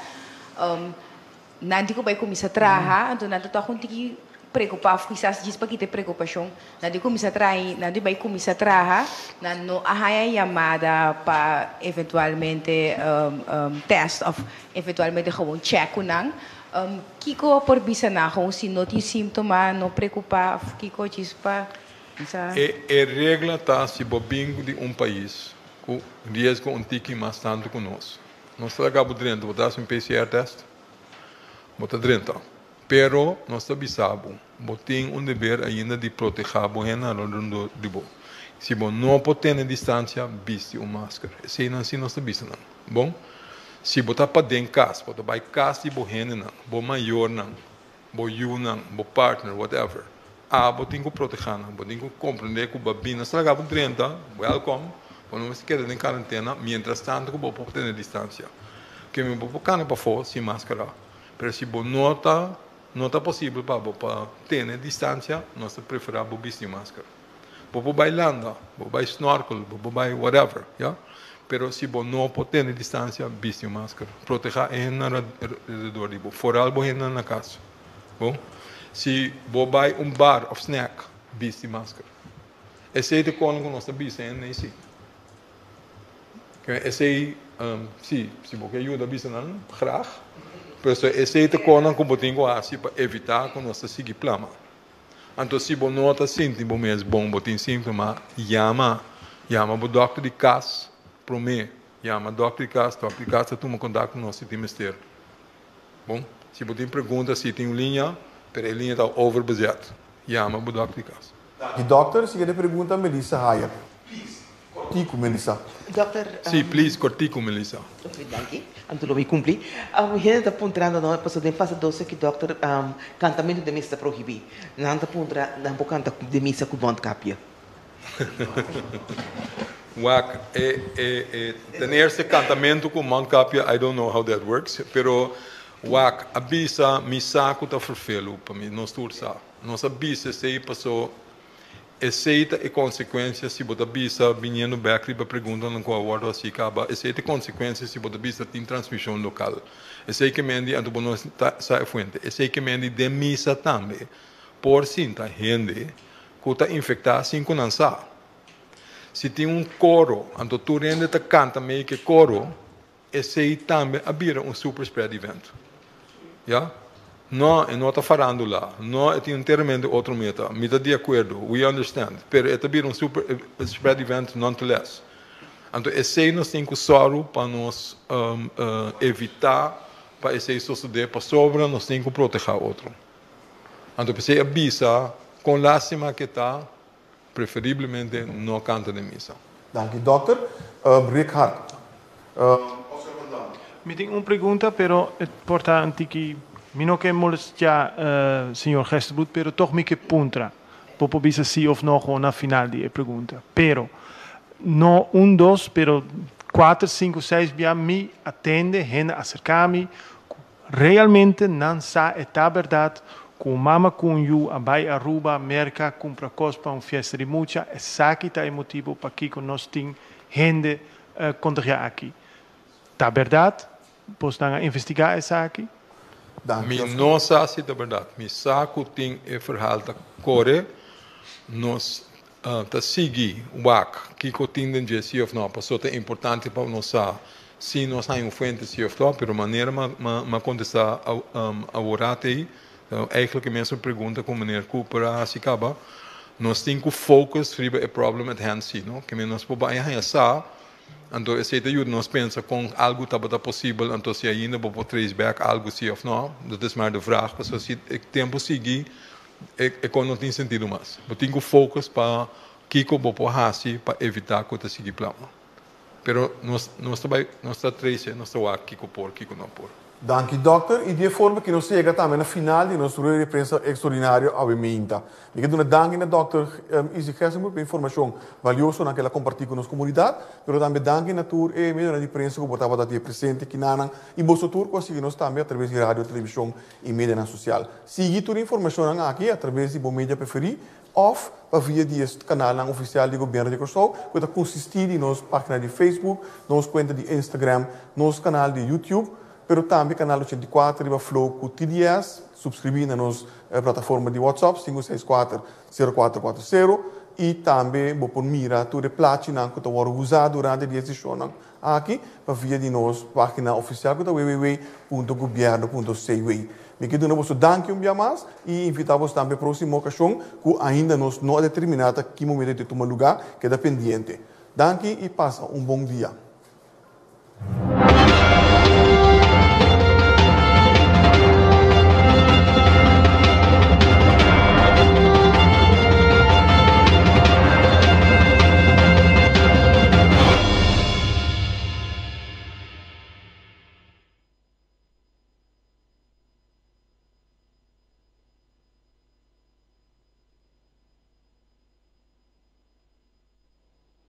Nan di ku bai kuminsá traha, anto nan ta tòg un tiki preokupá òf kisas djis pa kita e preokupashon. Nan di kuminsá traha i nan di bai kuminsá traha, nan no a haña yamada pa eventualmente tèst òf eventualmente gewoon chèk ku nan. Kiko por bisa nan gewoon si no tin síntoma, no preokupá òf kiko djis pa bisa? E regla ta si bo bin di un pais ku riesgo un tiki mas tantu ku nos. Nos ta laga bo drenta, bo ta hasi un PCR test, bo ta drenta. Pero nos ta bisa bo, bo tin un deber ainda di proteha bo hendenan rondó di bo. Si bo no por tene distansia, bisti un masker. Eseinan si nos ta bisa nan. Bon, si bo ta paden kas, bo ta bai kas di bo hendenan, bo mayornan, bo yunan, bo partner, whatever, abo tin ku proteha nan, bo tin ku komprendé ku bo a bini nos ta laga bo drenta, wèlkòm, bo no mester keda den karentena mientras tanto ku bo por tene distansia. Ke mi bo por kana pafó sin maskara, pero si bo no ta no ta posibel pa bo pa tene distansia, nos ta preferá bo bisti maskara. Bo por bai landa, bo por bai snorkel, bo por bai whatever, ya, pero si bo no por tene distansia, bisti un maskara. Protehá e hendenan alrededor di bo, foral bo hendenan na kas. Bon, si bo bai un bar of snack, bisti maskara. Esei ta kon ku nos ta bisa hende si. Esei, si, si bo ke yuda bisa nan, graag. Pero esei ta konnan ku bo tin ku hasi pa evitá ku nos ta sigui plama. Anto si bo no ta sinti bo mes bon, bo tin síntoma, yama. Yama bo dòkter di kas promé. Yama dòkter di kas, dòkter di kas ta tuma kontakto ku nos si tin mester. Bon, si bo tin pregunta, si tin un liña, pero e liña ta overbezet, yama bo dòkter di kas. Danki dòkter. Siguiente pregunta Melissa Hayer. Please, kòrtiku Melissa. Dòkter. Sí, please, kòrtiku Melissa. Ok, danki. Anto lo mi kumpli. Hende ta puntrando no, pasobra den fase dos aki dòkter, kantamentu den misa ta prohibí. Nan ta puntra, nan por kanta den misa ku mondkapje? Wak, e, e, e, ten eerste kantamentu ku mondkapje, I don't know how that works, pero wak, a bisa mi sa ku ta ferfelu pa mi, nos tur sa. Nos a bisa esei paso esei ta e konsekuensia si bo ta bisa, biniendo bek riba preguntanan ku a wòrdu hasi kaba, esei ta e konsekuensia si bo ta bisa tin transmishon lokal. Esei ke men di, anto bo no ta sa e fuente. Esei ke men di den misa tambe por sinta hende ku ta infektá sin ku nan sa. Si tin un koro, anto tur hende ta kanta mei ku e koro, Esei tambe a bira un super spread event. Ya? No, e no ta farandula. No, e tin enteramente otro meta. Mi ta di acuerdo, we understand. Pero e ta bira un super spread event nonetheless. Anto esei nos tin cu soru pa nos evita pa esei sosode pasobra nos tin cu proteha otro. Anto p'esei a bisa con lastima ke ta, Preferiblemente no canta den misa. Danki dokter. Rick Hart. Oscar van Dam. Mi tin un pregunta pero e por ta un tiki mi no ke molestia señor Gesterbroek pero toch mi ke puntra. Bo por bisa si of no gewoon na final di e pregunta. Pero no un dos pero kuater sinku seis bia mi a tende hende aserka mi ku Realmente nan sa e ta berdad cu un mama cu un yu a bay Aruba, Merca, cumpra cos pa un fiesta di mucha, esaki ta e motibo pakico nos tin hende contagia aki. Ta berdad? Bosnan a investiga esaki? Mi no sa si ta berdad. Mi sa cu tin e verhaal ta core. Nos ta sigui wak kiko tin den dje si of no, paso ta importante pa nos sa si nos haña un fuente si of no, pero manera m'a kontestá aworat ei, eigenlijk e mesun pregunta ku meneer Cooper a hasi kaba, nos tin ku focus riba e problem at hand si no, kimen nos por bai haña sa, anto esei ta yuda nos pensa kon algu tabata posibel, anto si ainda bo por trace back algu si of no, dat is maar de vraag, pasobra si e tempu sigui E kon no tin sentido mas. Bo tin ku focus pa kiko bo por hasi pa evitá ku ta sigui plama. Pero nos nos ta bai nos ta trece nos ta wak kiko por kiko no por. Danki dòkter i di e forma ki nos yega tambe na final di nos rueda di prensa extraordinario awe meinta. Mi ke duna danki na dòkter Izzy Gerstenbluth pa e informashon valiosonan ku el a kompartí ku nos komunidat, pero tambe danki na tur e medionan di prensa ku bo tabata di e presente kinanan i boso tur ku a sigui nos tambe atraves di radio, televishon i medianan sosial. Sigui tur informashonnan aki atraves di bo media preferí òf pa via di e kanalnan ofisial di Gobièrnu di Kòrsou ku ta konsistí di nos página di Facebook, nos kuenta di Instagram, nos kanal di YouTube, pero tambe kanal 84 riba Flow ku TDS. Supskribí na nos plataforma di WhatsApp 564 0440 i tambe bo por mira tur e plachinan ku ta wòrdu usá durante di e seshonnan Aki pa via di nos pagina oficial cu ta www.gobierno.cw. Mi ke duna boso danki un bia mas y invita boso tambe proximo ocasion cu ainda nos no a determina ta ki momento e ta tuma luga, keda pendiente. Danki y pasa un bon dia.